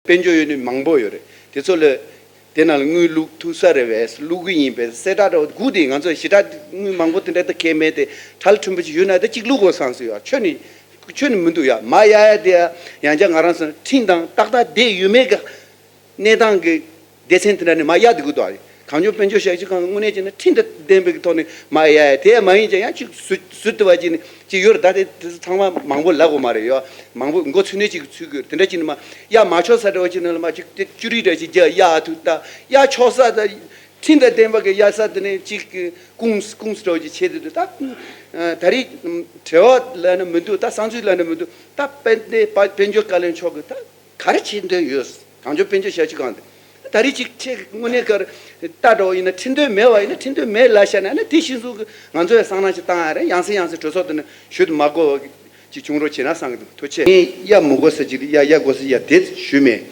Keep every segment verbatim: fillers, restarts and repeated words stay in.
དཔལ་འབྱོར་ཡོད་ནི་མང་པོ་ཡོད་རེད། དེ་ཚོ་ལ་དེ་ནང་ལ་དངུལ་བླུག་ཐུབ་ས་རེད་བས། བླུག་གི་ཡིན་པས། གསལ་བསྒྲགས་འདྲ་བོ་སྒུག་དེ། ང་ཚོ་ཞེ་དྲག་དངུལ་མང་པོ་དེ་འདྲ་ད་གས་མེད་དེ། ཁྲལ་མཐུན་པ་ཅིག་ཡོད་ན་ད་ཅིག་བླུག་དགོས་བསམ་སོང་ཡ། ཁྱོན་ནས་ཁྱོན་ནས་མི་འདུག་ཡ། མ་གཡར་ཡ་དེ་ཡ། ཡང་བསྐྱར་ང་རང་ཚོ་ཁྲིམས་དང་ཏག་ཏག་བསྡད་ཡོད་མེད་གི་གནས་སྟངས་ཀྱི་སྡེ་ཚན་དེ་འདྲ་ནས་མ་གཡར་བསྡད་དགོས་འདུག་ཨ། གངས་ལྗོངས་དཔལ་འབྱོར་ཞབས་ཞུ་ཁང་དངོས་གནས་བྱས་ན་ཁྲིམས་དང་ལྡན་པའི་ཐོག་ནས་མ་གཡར་ཡ། དེ་ཡང་མ་ཡིན་ཀྱང་ཡང་ཅིག་ཟུར་ཟུར་དུ་བ་ཅིག་ནས་ཅིག་ཡོད་རེད། ད་དེ་དེ་ཚོ་ཚང་མ་མང་པོ་ལབ་དགོས་མ་རེད་ཡོད། མང་པོ་མགོ་ཚོས་ནས་ཅིག་ཚུད་དགོས་རེད། དེ་འདྲ་ཅིག་ནས་མ་གཡར་མ་ཆོག་ས་འདྲ་བ་ཅིག་ནང་ལ་མ་ཅིག་དེ་ཅུ་རིས་འདྲ་ཅིག་རྒྱག་གཡར་ཐུབ། ད་གཡར་ཆོག་ས་ད་ཁྲིམས་དང་ལྡན་པ་གི་གཡར་ས་དེ་ནས་ཅིག་ཁུངས་ཁུངས་འདྲ་བ་ཅིག་བྱས་དེ་འདུག་ད་ད་རེས་བྲེལ་བ་ལབ་ན་མི་འདུག་ད་བསམ་ཚུལ་ལབ་ན་མི་འདུག་ད་དཔལ་ལྡན་དཔལ་འབྱོར་བཀའ་བློན་མཆོག་གིས་ད་ག་རེ་བྱེད་འདོད་ཡོད། གངས་ལྗོངས་དཔལ་འབྱོར་ཞབས་ཞུ་ཁང་དེ། ད་རེས་ཅིག་ཁྱེད་དངོས་གནས་ཀར་ལྟ་འགྲོ་བ་ཡིན་ན་ཁྲིམས་དོན་མེད་པ་ཡིན་ན། ཁྲིམས་དོན་མེད་ལབ་བཞག་ན་ནི་དེ་ཤེས་སོང་གི། ང་ཚོ་ཡང་སང་ནང་ཅིག་བཏང་ཡ་རེད། ཡང་སེ་ཡང་སེ་གྲོས་ཚོགས་དེ་ནི་ཞུ་དུ་མ་དགོས་པ་ཅིག་བྱུང་རོགས་བྱེད་ན་བསམ་གི་འདུག་ཐུགས་རྗེ་ཆེ། ཡ་མི་དགོས་ས་ཅིག་ཡ་ཡ་དགོས་ས་ཡ་དེ་ཞུས་མེད།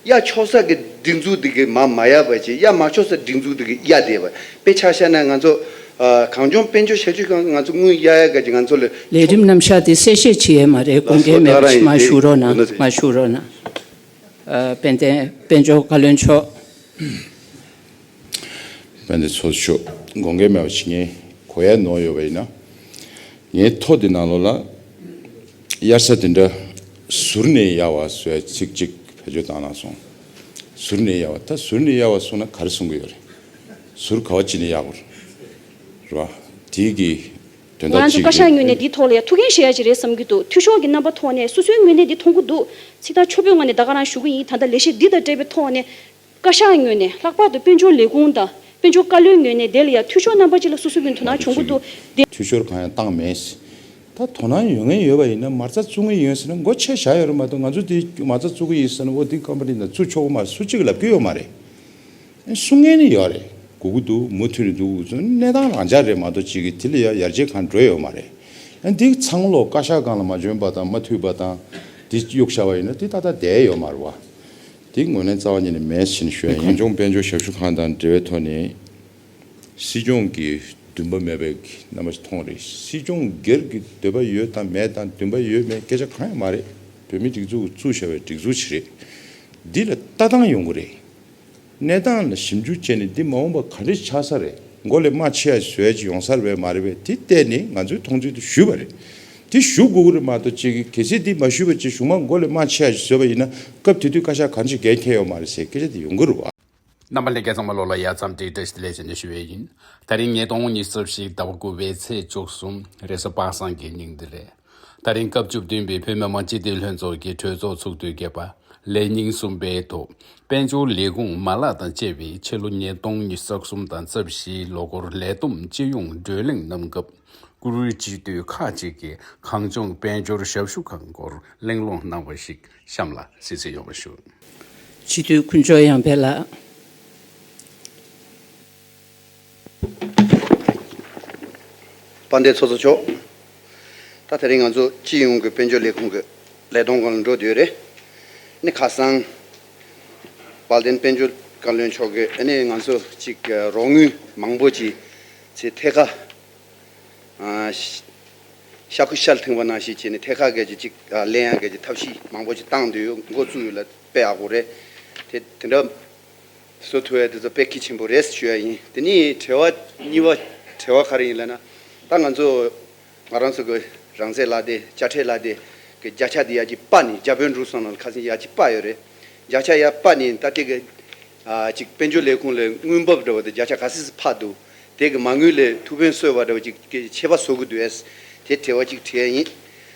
ཡ་ཆོག་ས་གི་སྒྲིག་འཛུགས་དེ་གི་མ་མ་ཡ་བ་ཅིག་ཡ་མ་ཆོག་ས་སྒྲིག་འཛུགས་དེ་གི་ཡ་དེ་བ་དཔེ་ཆ་བཞག་ན་ང་ཚོ་ཨ་གངས་ལྗོངས་དཔལ་འབྱོར་ཞབས་ཞུ་ཁང་ང་ཚོ་དངུལ་གཡར་ཡ་ག་ཅིག་ང་ཚོ་ལ་ལས་རིམ་རྣམ་གཞག་དེ་གསལ་བཤད་བྱེད་ཡས་མ་རེད། དགོངས་འགལ་མེད་པ་ཞིག་མ་ཞུ་རོགས་གནང་། མ་ཞུ་རོགས་གནང་། ཨ་དཔལ་ལྡན་དཔལ་འབྱོར་བཀའ་བློན་མཆོག་དཔལ་ལྡན་ཚོགས་གཙོ་མཆོག་དགོངས་འགལ་མེད་པ་ཞིག་ངས་གོ་ཡ་ནོར་ཡོད་པ་ཡིན་ན། ངའི་ཐོ་འདི་ནང་ལོགས་ལ་གཡར་ས་དེ་འདྲ་ཟུར་ནས་གཡར་བ་བཟོ་ཡ་ཚིག་གཅིག་བེད་སྤྱོད་བཏང་གནང་སོང་། ཟུར་ནས་གཡར་བ། ད་ཟུར་ནས་གཡར་བ་གསུངས་ན་ག་རེ་གསུང་གི་ཡོད་རེད། ཟུར་ག་བ་ཅིག་ནས་གཡར་དགོས་རེད་བ། དེའི་གི་དོན་དག་ང་ཚོ་ཅིག་བཀའ་ཤག་ངོས་ནས་འདིའི་ཐོག་ལ་ཡང་ཐུགས་འགན་བཞེས་ཡ་ཅིག་རེད་བསམ་གྱི་འདུག་འཐུས་ཤོར་གྱི་རྣམ་པ་ཐོག་ནས་སོ་སོའི་ངོས་ནས་འདི་མཐོང་གི་འདུག་ཚིག་ཐག་ཆོད་པོའི་ངང་ནས་ད་ག་རང་ཞུ་གི་ཡིན། ད་ལྟ་ལས་གཞི་འདི་དང་འབྲེལ་བའི་ཐོག་ནས་བཀའ་ཤག་ངོས་ནས། ལྷག་པར་དུ་དཔལ་འབྱོར་ལས་ཁུངས་དང་དཔལ་འབྱོར་བཀའ་བློན་ངོས་ནས་དེ་ལ་ཡང་འཐུས་ཤོར་རྣམ་པ་ཅིག་ལ་སོ་སོའི་ངོས་ནས་དོ་སྣང་བྱུང་གི་འདུག་འདི། འཐུས་ཤོར་གང་ཡང་བཏང་མེད། ད་དོ་སྣང་ཡོད་མཁན་ཡོད་པ་ཡིན་ན་མ་རྩ་བཙུགས་མཁན་ཡིན་ཟེར་ན་མགོ་ཆེ་བཞག་ཡོད་རེད་མ་གཏོགས། ང་ཚོ་འདི་མ་རྩ་བཙུགས་ཀྱི་ཡིན་ཟེར་ན་འོ་འདི་ཀམ་པ་ནི་ནང་བཙུགས་ཆོག་གི་མ་རེད། སུ་གཅིག་ལབ་ཀྱི་ཡོད་མ་རེད། གསུང་མཁན་ནི་ཡོད་རེད། དགོས་ཀྱི་འདུག་མུ་མཐུད་ནས་འདུག་གནས་སྟངས་རང་འཇགས་རེད་མ་གཏོགས་ཅིག་གིས་དེ་ལ་ཡ་ཡར་རྒྱས་གང་འགྲོ་ཡོད་མ་རེད། ཨ་འདི་ཚང་ལོ་བཀའ་ཤག་སྒང་ལ་མ་འཇོན་པ་དང་མ་འཐུས་པ་དང་འདི་གཡུག་བཞག་པ་ཡིན་ན་འདི་ཏག་ཏག་བསྡད་ཡོད་མ་རེད་བ། འདི་ངོས་ལེན་རྩ་བ་ཉིད་ནས་མེད་ཟེར་ནས་ཞུ་ཡ་ཡིན། གངས་ལྗོངས་དཔལ་འབྱོར་ཞབས་ཞུ་ཁང་དང་འབྲེལ་བའི་ཐོག་ནས་སྲིད་སྐྱོང་གི་འདུན་པ་མེད་པའི་རྣམ་པ་ཞིག་མཐོང་རེད། སྲིད་སྐྱོང་སྒེར་གྱི་འདོད་པ་ཡོད་དང་མེད་དང་འདུན་པ་ཡོད་མེད་སྐད་ཆ་གང་ཡང་མ་རེད། བོད་མི་སྒྲིག་འཛུགས་བཙུགས་བཞག་པའི་སྒྲིག་འཛུགས་ཤིག་རེད། འདི་ལ་ལྟ་སྟངས་ཡོང་གི་རེད། གནས་སྟངས་ལ་ཞིབ་འཇུག་བྱས་ནས་འདི་མ་འོངས་པ་ག་འདྲ་ཆགས་ས་རེད། མགོ་ལས་རྨ་ཆེ་ཡ་བཟོ་ཡ་ཅིག་ཡོང་ས་རེད་པས་མ་རེད་པས་དེ་བལྟས་ནས་ང་ཚོའི་མཐོང་ཚུལ་དེ་ཞུས་པ་རེད། དེ་ཞུ་དགོས་ཀྱི་རེད་མ་གཏོགས་ཅིག་གལ་སྲིད་འདི་མ་ཞུས་པ་ཅིག་གཞུག་མ་མགོ་ལས་རྨ་ཆེ་ཡ་ཅིག་བཟོས་པ་ཡིན་ན་སྐབས་དེ་དུས་བཀའ་ཤག་གང་ཅིག་འགན་འཁྱེར་ཡོད་མ་རེད་ཟེར་སྐད་ཆ་དེ་ཡོང་གི་རེད་བ། རྣམ་པ་ལྷན་རྒྱས་ཚང་མ་ལོ་ལ་ཡ་མཚམས་འདིར་བཀྲ་ཤིས་བདེ་ལེགས་ཞེས་ནས་ཞུ་བའི་ཡིན། ད་རིང་ཉིས་སྟོང་ཉི་ཤུ་རྩ་བཞི་ཟླ་བ་དགུ་པའི་ཚེས་བཅུ་གསུམ་རེས་གཟའ་པ་སངས་ཀྱི་ཉིན་འདི་རེད། ད་རིང་སྐབས་བཅུ་བདུན་པའི་བོད་མི་མང་སྤྱི་འཐུས་ལྷན་ཚོགས་ཀྱི་གྲོས་ཚོགས་ཚོགས་དུས་བརྒྱད་པ་ལས་ཉིན་གསུམ་པའི་ཐོག་དཔལ་འབྱོར་ལས་ཁུངས་མ་ལག་དང་བཅས་པའི་ཕྱི་ལོ་ཉིས་སྟོང་ཉི་ཤུ་རྩ་གསུམ་དང་རྩ་བཞིའི་ལོ་འཁོར་ལས་བསྡོམས་སྤྱི་ཡོངས་བགྲོ་གླེང་གནང་སྐབས། བཀུར་འོས་སྤྱི་འཐུས་ཁག་ཅིག་གིས་གངས་ལྗོངས་དཔལ་འབྱོར་ཞབས་ཞུ་ཁང་སྐོར་གླེང་སློང་གནང་བ་ཞིག་གཤམ་ལ་གསན་གཟིགས་ཡོང་བ་ཞུ། སྤྱི་འཐུས་དཀོན་མཆོག་ཡང་འཕེལ་ལགས། དཔལ་ལྡན་ཚོགས་གཙོ་མཆོག་ད་དེ་རིང་ང་ཚོ་སྤྱི་ཡོངས་ཀྱི་དཔལ་འབྱོར་ལས་ཁུངས་ཀྱི་ལས་བསྡོམས་སྒང་ལ་འགྲོ་བསྡད་ཡོད་རེད། ནི་ཁ་སང་དཔལ་ལྡན་དཔལ་འབྱོར་བཀའ་བློན་མཆོག་གིས་ཨ་ནི་ང་ཚོ་ཅིག་རོགས་དངུལ་མང་པོ་ཅིག་ཚེ་ཐད་ཀ་ཨ་ཤ་ཤ་ཁུ་ཤ་ལ་ཐིམ་པ་ནང་བཞིན་བྱས་ནས་ཐད་ཀ་གལ་ཆེ་ཅིག་ཨ་ལེན་ཡ་གལ་ཆེ་ཐབས་ཤེས་མང་པོ་ཅིག་བཏང་འདོད་ཡོད། འགོ་བཙུགས་ཡོད་ལ་དཔེ་ཡག་པོ་རེད། དེ་དེ་འདྲ་བཟོ་ཐུབ་ཡ་དེ་ཚོ་དཔེ་གལ་ཆེན་པོ་རེད་ཞུ་ཡ་ཡིན། དེ་ནས་དྲི་བ་གཉིས་པ་དྲི་བ་ག་རེ་ཡིན་ལབ་ན། ད་ང་ཚོ་ང་རང་ཚོ་གི་རང་བཙན་ལག་དེབ་དཔྱ་ཁྲལ་ལག་དེབ་གི་བརྒྱ་ཆ་དེ་ཡར་ཅིག་སྤར་ནས་རྒྱ་བོད་འབྲུག་གསུམ་ནང་ལ་ཁ་སང་ཡར་ཅིག་སྤར་ཡོད་རེད། བརྒྱ་ཆ་ཡར་སྤར་ནས་ད་ལྟའི་གི་ཨ་ཅིག་དཔལ་འབྱོར་ལས་ཁུངས་ལ་དངུལ་འབབ་འདྲ་བ་དེ་བརྒྱ་ཆ་ག་ཚོད་ཚོད་ཕར་འདུག་དེ་གི་མ་དངུལ་ལས་ཐུགས་ཕན་གསོས་པ་འདྲ་བ་ཅིག་གི་ཆད་པ་བཟོ་གི་འདུག་ཨེ། དེ་དྲི་བ་ཅིག་དྲི་ཡ་ཡིན།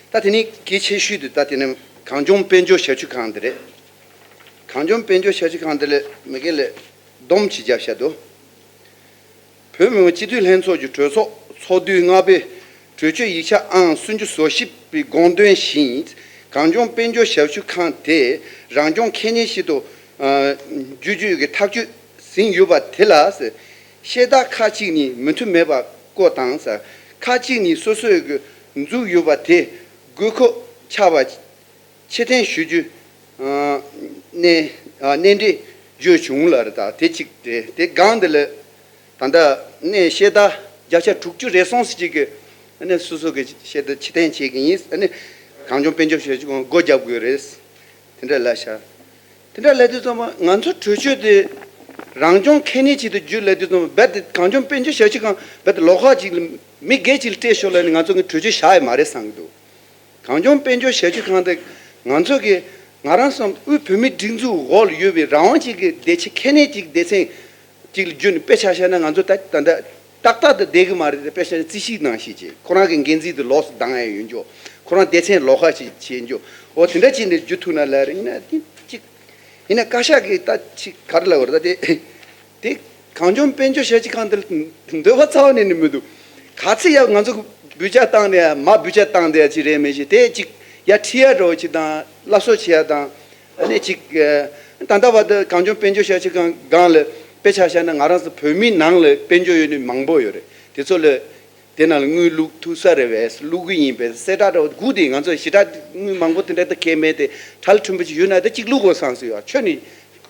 ད་དེ་ནས་གལ་ཆེ་ཤོས་དེ་ད་དེ་ནས་གངས་ལྗོངས་དཔལ་འབྱོར་ཞབས་ཞུ་ཁང་དེ་རེད། གངས་ལྗོངས་དཔལ་འབྱོར་ཞབས་ཞུ་ཁང་དེ་ལ་མི་སྒེར་ལས་བསྡོམས་ཅིག་བརྒྱབ་བཞག་འདུག་བོད་མི་མང་སྤྱི་འཐུས་ལྷན་ཚོགས་ཀྱི་གྲོས་ཚོགས་ཚོགས་དུས་ལྔ་པའི་གྲོས་ཆོད་ཡིག་ཆ་ཨང་སུམ་ཅུ་སོ་བཞི་པའི་དགོངས་དོན་བཞིན། གངས་ལྗོངས་དཔལ་འབྱོར་ཞབས་ཞུ་ཁང་དེ་རང་སྐྱོང་ཁེ་ཉེན་ཞིག་ཏུ་ཨ་བསྒྱུར་རྒྱུ་གི་ཐག་གཅོད་ཟིན་ཡོད་པ་དེ་ལ་ཟེར། ཤེས་ཐག་ཁག་ཅིག་ནི་མོས་མཐུན་མེད་པ་སྐོར་དང་ཟེར། ཁག་ཅིག་ནི་སོ་སོས་གི་འཛུགས་ཡོད་པ་དེ་དགོས་མཁོ་ཆགས་པ། ཕྱིར་འཐེན་ཞུ་རྒྱུ་ཨ་གནད་ཨ་གནད་འགག་བརྗོད་བྱུང་ལ་རེད། ད་དེ་གཅིག་རེད། དེ་སྒང་འདི་ལ་ད་ལྟ་ནས་ཤེས་ཐག་བརྒྱ་ཆ་དྲུག་ཅུ་རེ་ཟུང་ཞིག་གིས་ཨ་ནི་སོ་སོ་གི་ཤེས་ཐག་ཕྱིར་འཐེན་བྱེད་ཀྱི་ཡིན། ཨ་ནི་གངས་ལྗོངས་དཔལ་འབྱོར་ཞབས་ཞུ་ཁང་སྒོ་རྒྱབ་དགོས་རེད། དེ་འདྲ་ལབ་ཤག་དེ་འདྲ་ལབ་དུས་ཙམ་པ་ང་ཚོ་གྲོས་ཆོད་དེ་རང་སྐྱོང་ཁེ་ནས་ཆེད་དུ་བརྒྱུད་ལབ་དུས་ཙམ་པ་རྦད་དེ་གངས་ལྗོངས་དཔལ་འབྱོར་ཞབས་ཞུ་ཁང་རྦད་དེ་ལོགས་ཁག་ཅིག་ལ་མི་སྒེར་ཅིག་ལ་སྤྲད་ཤོག་ལབ་ནས་ང་ཚོ་གི་གྲོས་ཆོད་བཞག་ཡོད་མ་རེད་བསམ་གྱི་འདུག་གངས་ལྗོངས་དཔལ་འབྱོར་ཞབས་ཞུ་ཁང་དེ་ང་ཚོ་གི་ང་རང་བསམ་དབུས་བོད་མིའི་སྒྲིག་འཛུགས་འོག་ལ་ཡོད་པའི་རང་དབང་ཅིག་གི་སྡེ་ཚན་ཁེ་ནས་ཅིག་སྡེ་ཚན་ཅིག་ལ་བརྒྱུད་ནས་དཔེ་ཆ་བཞག་ན་ང་ཚོ་ད་ད་ལྟ་ཏག་ཏག་ཏུ་བསྡད་གི་མ་རེད། དཔེ་ཆ་རྩིས་ཞིབ་ནང་བཞིན་བྱས་ཁོ་རང་གི་འགན་འཛིན་དེ་ལོགས་སུ་བཏང་ཡ་ཡོད་འགྱོ། ཁོ་རང་སྡེ་ཚན་ལོགས་ཁག་ཅིག་བྱེད་འགྱོ། འོ་དེ་འདྲ་བྱས་ནས་བརྒྱུད་ཐུབ་ན་ལབ་རེད། ཡིན་ན་དེ་ཅིག་ཡིན་ན་བཀའ་ཤག་གིས་ད་ཅིག་ག་རེ་ལབ་དགོས་རེད། ད་དེ་དེ་གངས་ལྗོངས་དཔལ་འབྱོར་ཞབས་ཞུ་ཁང་དེ་ལ་འདོད་པ་རྩ་བ་ནས་ནི་མི་འདུག་ག་ཚོད་ཡག་ང་ཚོ་གི་བུ་ཆ་བཏང་ནས་མ་བུ་ཆ་བཏང་དེ་ཅིག་རེད་མི་ཤེས། དེ་ཅིག་ཡ་ཁྲིད་ཡ་འགྲོ་ཅིག་དང་སླར་གསོ་བྱེད་ཡ་དང་། ཨ་ནི་ཅིག་ཨ། ད་ལྟ་བར་དུ་གངས་ལྗོངས་དཔལ་འབྱོར་ཞབས་ཞུ་ཁང་སྒང་ལ་དཔེ་ཆ་བཞག་ན་ང་རང་ཚོ་བོད་མིའི་ནང་ལ་དཔལ་འབྱོར་ཡོད་ནི་མང་པོ་ཡོད་རེད། དེ་ཚོ་ལ་དེ་ནང་ལ་དངུལ་བླུག་ཐུབ་ས་རེད་པས། བླུག་གི་ཡིན་པས། གསལ་བསྒྲགས་འདྲ་བོ་སྒུག་དེ་ང་ཚོ་ཞེ་དྲག་དངུལ་མང་པོ་དེ་འདྲ་ད་གལ་མེད་དེ་ཁྲལ་ཕྲན་བུ་ཅིག་ཡོད་ན་ད་ཅིག་བླུག་དགོས་བསམ་སོང་ཡ། ཁྱོན་ནས་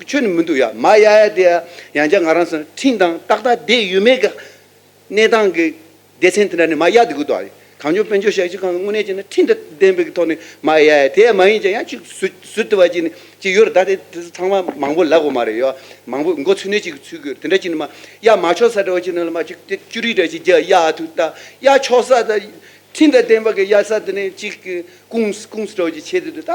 ཁྱོན་ནས་མི་འདུག་ཡ། མ་གཡར་ཡ་དེ་ཡ་ཡང་བསྐྱར་ང་རང་ཚོ་ཁྲིམས་དང་ཏག་ཏག་བསྡད་ཡོད་མེད་གི་གནས་སྟངས་ཀྱི་སྡེ་ཚན་དེ་འདྲ་ནས་མར་གཡར་བསྡད་ཀྱི་འདུག་ཨ། གངས་ལྗོངས་དཔལ་འབྱོར་ཞབས་ཞུ་ཁང་དངོས་གནས་བྱས་ན་ཁྲིམས་དང་ལྡན་པའི་ཐོག་ནས་མར་གཡར་ཡ། དེ་མ་ཡིན་ཀྱང་ཡང་ཅིག་ཟུར་ཟུར་དུ་བ་ཅིག་ནས་ཅིག་ཡོད་རེད། ད་དེ་དེ་ཚང་མ་མང་པོ་ལབ་དགོས་མ་རེད། ཡོད་མང་པོ་མགོ་ཚོས་ནས་ཅིག་ཚུད་ཀྱི་ཡོད་རེད། དེ་འདྲ་བྱས་ནས་མར་གཡར་མ་ཆོག་ས་འདྲ་བ་ཅིག་ནང་ལ་མར་ཅིག་དེ་ཅུ་རིས་འདྲ་ཅིག་རྒྱག་གཡར་ཐུབ། ད་གཡར་ཆོག་ས་ད་ཁྲིམས་དང་ལྡན་པ་གི་གཡར་ས་དེ་ནས་ཅིག་ཀུང་ཀུང་སི་འདྲ་བ་ཅིག་བྱས་དེ་འདུག་ད་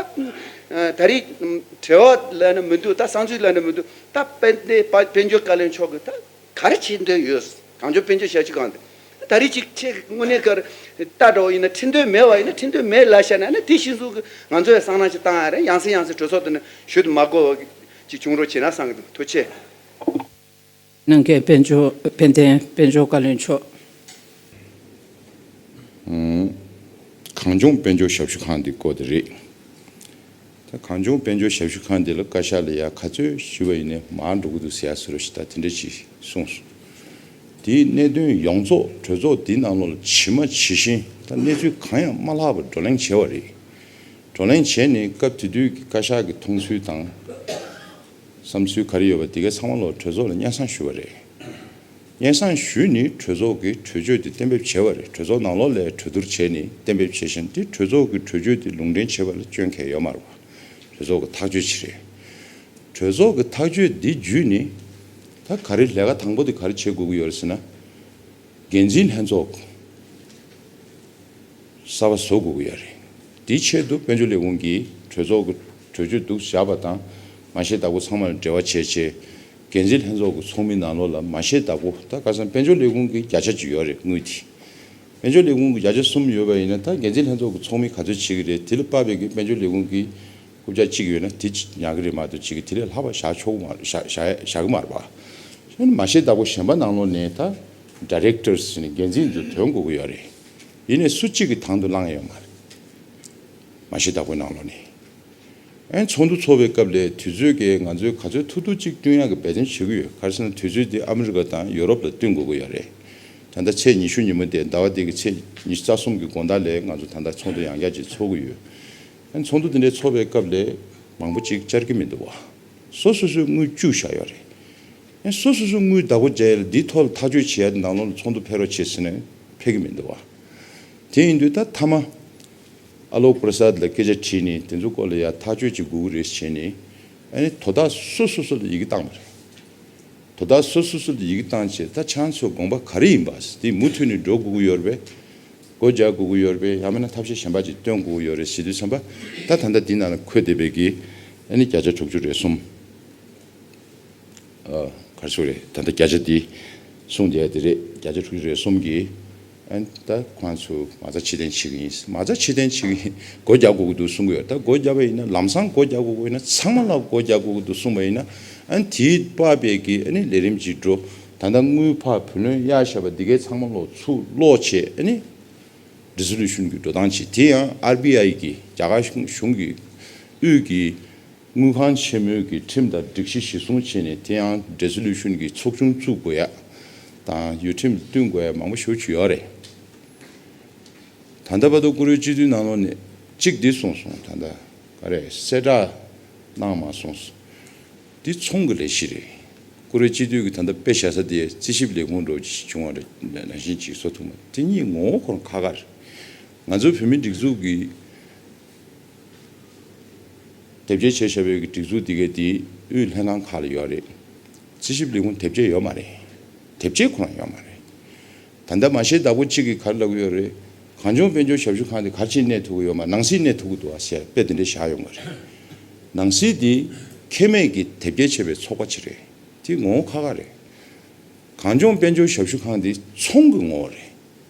ད་རེས་བྲེལ་བ་ལབ་ན་མི་འདུག་ད་བསམ་ཚུལ་ལབ་ན་མི་འདུག་ད་དཔལ་ལྡན་དཔལ་འབྱོར་བཀའ་བློན་མཆོག་གིས་ད། ག་རེ་བྱེད་འདོད་ཡོད། གངས་ལྗོངས་དཔལ་འབྱོར་ཞབས་ཞུ་ཁང་དེ། ད་རེས་ཅིག་ཁྱེད་དངོས་གནས་ཀར་ལྟ་འགྲོ་ཡིན་ན་ཁྲིམས་དོན་མེད་པ་ཡིན་ན་ཁྲིམས་དོན་མེད་ལབ་བཞག་ན་ནི་དེ་གཞི་བཟུང་གི་ང་ཚོ་ཡང་བསམ་བློ་ཅིག་བཏང་ཡ་རེད། ཡང་སེ་ཡང་སེ་གྲོས་ཚོགས་དེ་ནི་ཞུ་དུ་མ་དགོས་པ་ཅིག་བྱུང་རོགས་བྱེད་ན་བསམ་གི་འདུག་ཐུགས་རྗེ་ཆེ། ནང་འགན་དཔལ་འབྱོར་དཔལ་ལྡན་དཔལ་འབྱོར་བཀའ་བློན་མཆོག་གངས་ལྗོངས་དཔལ་འབྱོར་ཞབས་ཞུ་ཁང་འདི་བསྐོ་དེ་རེད། ད་གངས་ལྗོངས་དཔལ་འབྱོར་ཞབས་ཞུ་ཁང་འདི་ལ་བཀའ་ཤག་ལ་ཡ་ག་ཚོད་ཞུས་པ་ཡིན་ནའི་མར་འགྲོ་གི་འདུག་ཟེར་ཡ་ཟེར་རོ་ཞེས་ད་དེ་འདྲ་ཅིག་གསུངས་སོང་། དེའི་གནད་དོན་ཡོངས་རྫོགས་གྲོས་ཚོགས་འདིའི་ནང་ལོགས་ལ་ཇི་མ་ཇི་བཞིན་ད་གནས་ཚུལ་གང་ཡང་མ་ལྷག་པར་བགྲོ་གླེང་བྱས་པ་རེད། བགྲོ་གླེང་བྱས་ནས་སྐབས་དེ་དུས་ཀྱི་བཀའ་ཤག་གི་མཐོང་ཚུལ་དང་། བསམ་ཚུལ་ག་རེ་ཡོད་པ་དེ་གའི་ཚང་མ་ལོག་གྲོས་ཚོགས་ལ་སྙན་སེང་ཞུས་པ་རེད། སྙན་སེང་ཞུས་ནས་གྲོས་ཚོགས་ཀྱི་གྲོས་ཆོད་དེ་གཏན་འབེབས་བྱས་པ་རེད། གྲོས་ཚོགས་ནང་ལོགས་ལ་གྲོས་བསྡུར་བྱས་ནས་གཏན་འབེབས་བྱས་ཤིང་དེ་གྲོས་ཚོགས་ཀྱི་གྲོས་ཆོད་དེ་ལུང་འདྲེན་བྱས་པ་ལ་སྐྱོན་གང་ཡང་ཡོད་མ་རེད་པ། གྲོས་ཚོགས་ཀྱི་ཐག་གཅོད་ཅིག་རེད། གྲོས་ཚོགས་ཀྱི་ཐག་གཅོད་འདི་བརྒྱུད་ནས་ད་ག་རེ་ལས་ཀ་དང་པོ་དེ་ག་རེ་བྱེད་དགོས་ཀྱི་ཡོད་རེད་ཟེར་ན། འགན་འཛིན་ལྷན་ཚོགས་གསར་པ་བཟོ་དགོས་ཀྱི་ཡོད་རེད། དེའི་ཆེད་དུ་དཔལ་འབྱོར་ལས་ཁུངས་ཀྱིས་གྲོས་ཚོགས་ཀྱི་གྲོས་ཆོད་འདུག་བཞག་པ་དང་མ་ཤེས་བདག་པོ་ཚང་མ་ལ་འབྲེལ་བ་བྱས་བྱས། འགན་འཛིན་ལྷན་ཚོགས་ཀྱི་ཚོགས་མི་ནང་ལོགས་ལ་མ་ཤེས་བདག་པོ་ད་ཁ་སང་དཔལ་འབྱོར་ལས་ཁུངས་ཀྱི་བརྒྱ་ཆ་གཅིག་ཡོད་རེད་དངུལ་དེ། དཔལ་འབྱོར་ལས་ཁུངས་ཀྱི་བརྒྱ་ཆ་གསུམ་ཡོད་པ་ཡིན་ན་ད་འགན་འཛིན་ལྷན་ཚོགས་ཀྱི་ཚོགས་མི་ག་ཚོད་བྱེད་ཀྱི་རེད། དེ་ལ་དཔག་པའི་གི་དཔལ་འབྱོར་ལས་ཁུངས་ཀྱི་རྐུབ་བཀྱག་གཅིག་ཡོད་ན་དེ་ཉག་གི་རེད་མ་གཏོགས་གཅིག་གི་དེ་ལས་ལྷག་པ་བཞག་ཆོག་གི་མ་རེད། བཞག་བཞག་བཞག་གི་མ་རེད་པ། མ་ཤེས་བདག་པོ་གཞན་པ་ནང་ལོགས་ནས་ད་ཌའི་རེག་ཊར་ཟེར་ནས་འགན་འཛིན་ཚོ་ཐོན་དགོས་ཀྱི་ཡོད་རེད། ཡིན་ནའི་སུ་གཅིག་གི་དང་དུ་བླངས་ཡོད་མ་རེད། མ་ཤེས་བདག་པོའི་ནང་ལོགས་ནས། ཨན་ཚོགས་འདུ་ཚོགས་པའི་སྐབས་ལ་དུས་ཚོད་ཀྱིས་ང་ཚོས་ག་ཚོད་ཐུབ་ཐུབ་ཅིག་བསྟུན་ཡག་གི་འབད་བརྩོན་བྱེད་ཀྱི་ཡོད། ག་རེ་ཟེར་ན་དུས་ཚོད་འདི་ཨ་མི་རི་ཀ་དང་ཡོ་རོབ་ལ་བསྟུན་དགོས་ཀྱི་ཡོད་རེད། ད་ལྟ་ཚེས་ཉི་ཤུ་ཉིན་མོ་དེ་ཟླ་བ་འདི་གི་ཚེས་ཉི་ཤུ་རྩ་གསུམ་གྱི་དགོང་དག་ལ་ང་ཚོ་ད་ལྟ་ཚོགས་འདུ་ཡང་བསྐྱར་ཅིག་ཚོགས་ཀྱི་ཡོད། ཨན་ཚོགས་འདུ་འདི་འདྲའི་ཚོགས་པའི་སྐབས་ལ་མང་པོ་ཅིག་བཅར་གྱི་མི་འདུག་བ། སོ་སོ་སོའི་དངུལ་བཅུག་བཞག་ཡོད་རེད། ཨན་སོ་སོ་སོའི་དངུལ་བདག་པོ་བྱས་ཡ་ལ་འདིའི་ཐོག་ལ་ཐག་གཅོད་བྱེད་ཡ་དེ་ནང་ལོགས་ལ་ཚོགས་འདུ་ཕེབས་རོགས་བྱེད་ཟེར་ནས་ཕེབས་ཀྱི་མི་འདུག་བ། དེ་ཡིན་དུས་ད་མཐའ་མ། ཨ་ལོ་པུ་ར་སཱད་ལ་སྐད་ཆ་དྲིས་ནས་དེ་ཚོ་སྐོར་ལ་ཡ་ཐག་གཅོད་ཅིག་དགོས་ཀྱི་རེད་བྱས་ནས། ཨ་ནི་དོ་བདག་སོ་སོ་སོ་ལ་ཡི་གེ་བཏང་བ་རེད། དོ་བདག་སོ་སོ་སོ་ལ་ཡི་གེ་བཏང་བྱས་ད་ཁྱེད་ཚོའི་དགོངས་པ་ག་རེ་ཡིན་པ་དེ་མུ་མཐུད་ནས་འགྲོ་དགོས་ཀྱི་ཡོད་རེད་པས། སྒོ་རྒྱག་དགོས་ཀྱི་ཡོད་རེད་པས། ཡང་མིན་ན་ཐབས་ཤེས་གཞན་པ་ཅིག་སྟོན་དགོས་ཀྱི་ཡོད་རེད་ཟེར་དུས་ཙམ་པ་ད་ད་ལྟ་འདི་ནང་ལ་འཁོད་བསྡད་པའི་གི་ཨ་ནི་བརྒྱ་ཆ་དྲུག་ཅུ་རེ་གསུམ། ཨ། ག་རེ་ཟེར་རེད། ད་ལྟ་བརྒྱ་ཆ་འདི་གསུངས་བསྡད་དེ་རེད། བརྒྱ་ཆ་དྲུག་ཅུ་རེ་གསུམ་གྱིས་ཨ་ནི་ད་ཁོང་ཚོ་མ་རྩ་ཕྱིར་འཐེན་བྱེད་ཀྱི་ཡིན། མ་རྩ་ཕྱིར་འཐེན་བྱེད་ཀྱི་ཡིན། སྒོ་རྒྱག་དགོས་ཀྱི་འདུག་གསུང་གི་ཡོད། ད་སྒོ་རྒྱག་པ་ཡིན་ན་ལམ་སང་སྒོ་རྒྱག་དགོས་ཀྱི་ཡིན་ན་ཚང་མ་ལ་སྒོ་རྒྱག་དགོས་ཀྱི་འདུག་གསུངས་པ་ཡིན་ན་ཨ་ནི་དེའི་དཔག་པའི་གི་ཨ་ནི་ལས་རིམ་ཅིག་འགྲོ། ད་ལྟ་དངུལ་ཕར་བུ་ལོན་གཡར་བཞག་པ་འདི་གའི་ཚང་མ་ལོག་ཚུར་སློག་བྱས་ཨ་ནི་རི་སོ་ལུ་ཤན་གྱི་འགྲོ་སྟངས་བྱེད། དེ་ཡང་ཨར་བི་ཨའི་གི་རྒྱ་གར་གཞུང་གི་དབུས་ཀྱི་དངུལ་ཁང་ཆེན་མོའི་གི་ཁྲིམས་དང་སྒྲིག་གཞི་གཞིར་བཟུང་བྱས་ནས་དེ་ཡང་རི་སོ་ལུ་ཤན་གྱི་ཚོགས་ཆུང་བཙུགས་དགོས་ཡ་དང་ཡུལ་ཁྲིམས་བསྟུན་དགོས་ཡ་མང་པོ་ཞེ་པོ་ཅིག་ཡོད་རེད། ད་ལྟ་བར་དུ་བཀུར་འོས་སྤྱི་འཐུས་ནང་ལོགས་ནས་གཅིག་འདི་གསུངས་སོང་། ད་ལྟ་ག་རེ་གསལ་བསྒྲགས་གནང་མ་སོང་། འདི་ཚོང་གི་ལས་གཞི་རེད། བཀུར་འོས་སྤྱི་འཐུས་ཀྱི་ད་ལྟ་དཔེ་བཞག་ས་དེ་རྩིས་ཞིབ་ལས་ཁུངས་འདྲ་བོ་ཅིག་བྱུང་བ་རེད། ནང་བཞིན་ཅིག་བཟོ་ཐུབ་མ། དེ་གཉིས་ངོ་བོ་ཁོ་རང་ཁ་ཁ་རེད། ང་ཚོའི་བོད་མིའི་སྒྲིག་འཛུགས་ཀྱི་ དེབ་སྐྱེལ་བྱས་བཞག་པའི་གི་སྒྲིག་འཛུགས་འདི་གའི་དེ་དབུས་ལྷན་ཁང་ཁག་ལ་ཡོད་རེད། རྩིས་ཞིབ་ལས་ཁུངས་དེབ་སྐྱེལ་ཡོད་མ་རེད། དེབ་སྐྱེལ་ཁོ་རང་ཡོད་མ་རེད། ད་ལྟ་མ་ཤེས་བདག་པོ་གཅིག་གིས་ག་རེ་ལབ་ཀྱི་ཡོད་རེད། གངས་ལྗོངས་དཔལ་འབྱོར་ཞབས་ཞུ་ཁང་དེ་ག་རེ་བྱས་གནས་ཐུབ་ཀྱི་ཡོད་མ། ནང་སྲིད་གནས་ཐུབ་ཀྱི་འདུག་ཨ་ཟེར་དཔེ་དེ་འདྲ་བཞག་ཡོང་གི་རེད། ནང་སྲིད་དེ་ཁེ་མེད་ཀྱི་དེབ་སྐྱེལ་བྱས་པའི་ཚོགས་པ་ཅིག་རེད། དེ་ངོ་བོ་ཁག་ཁག་རེད། གངས་ལྗོངས་དཔལ་འབྱོར་ཞབས་ཞུ་ཁང་འདི་ཚོང་གི་ངོ་བོ་རེད།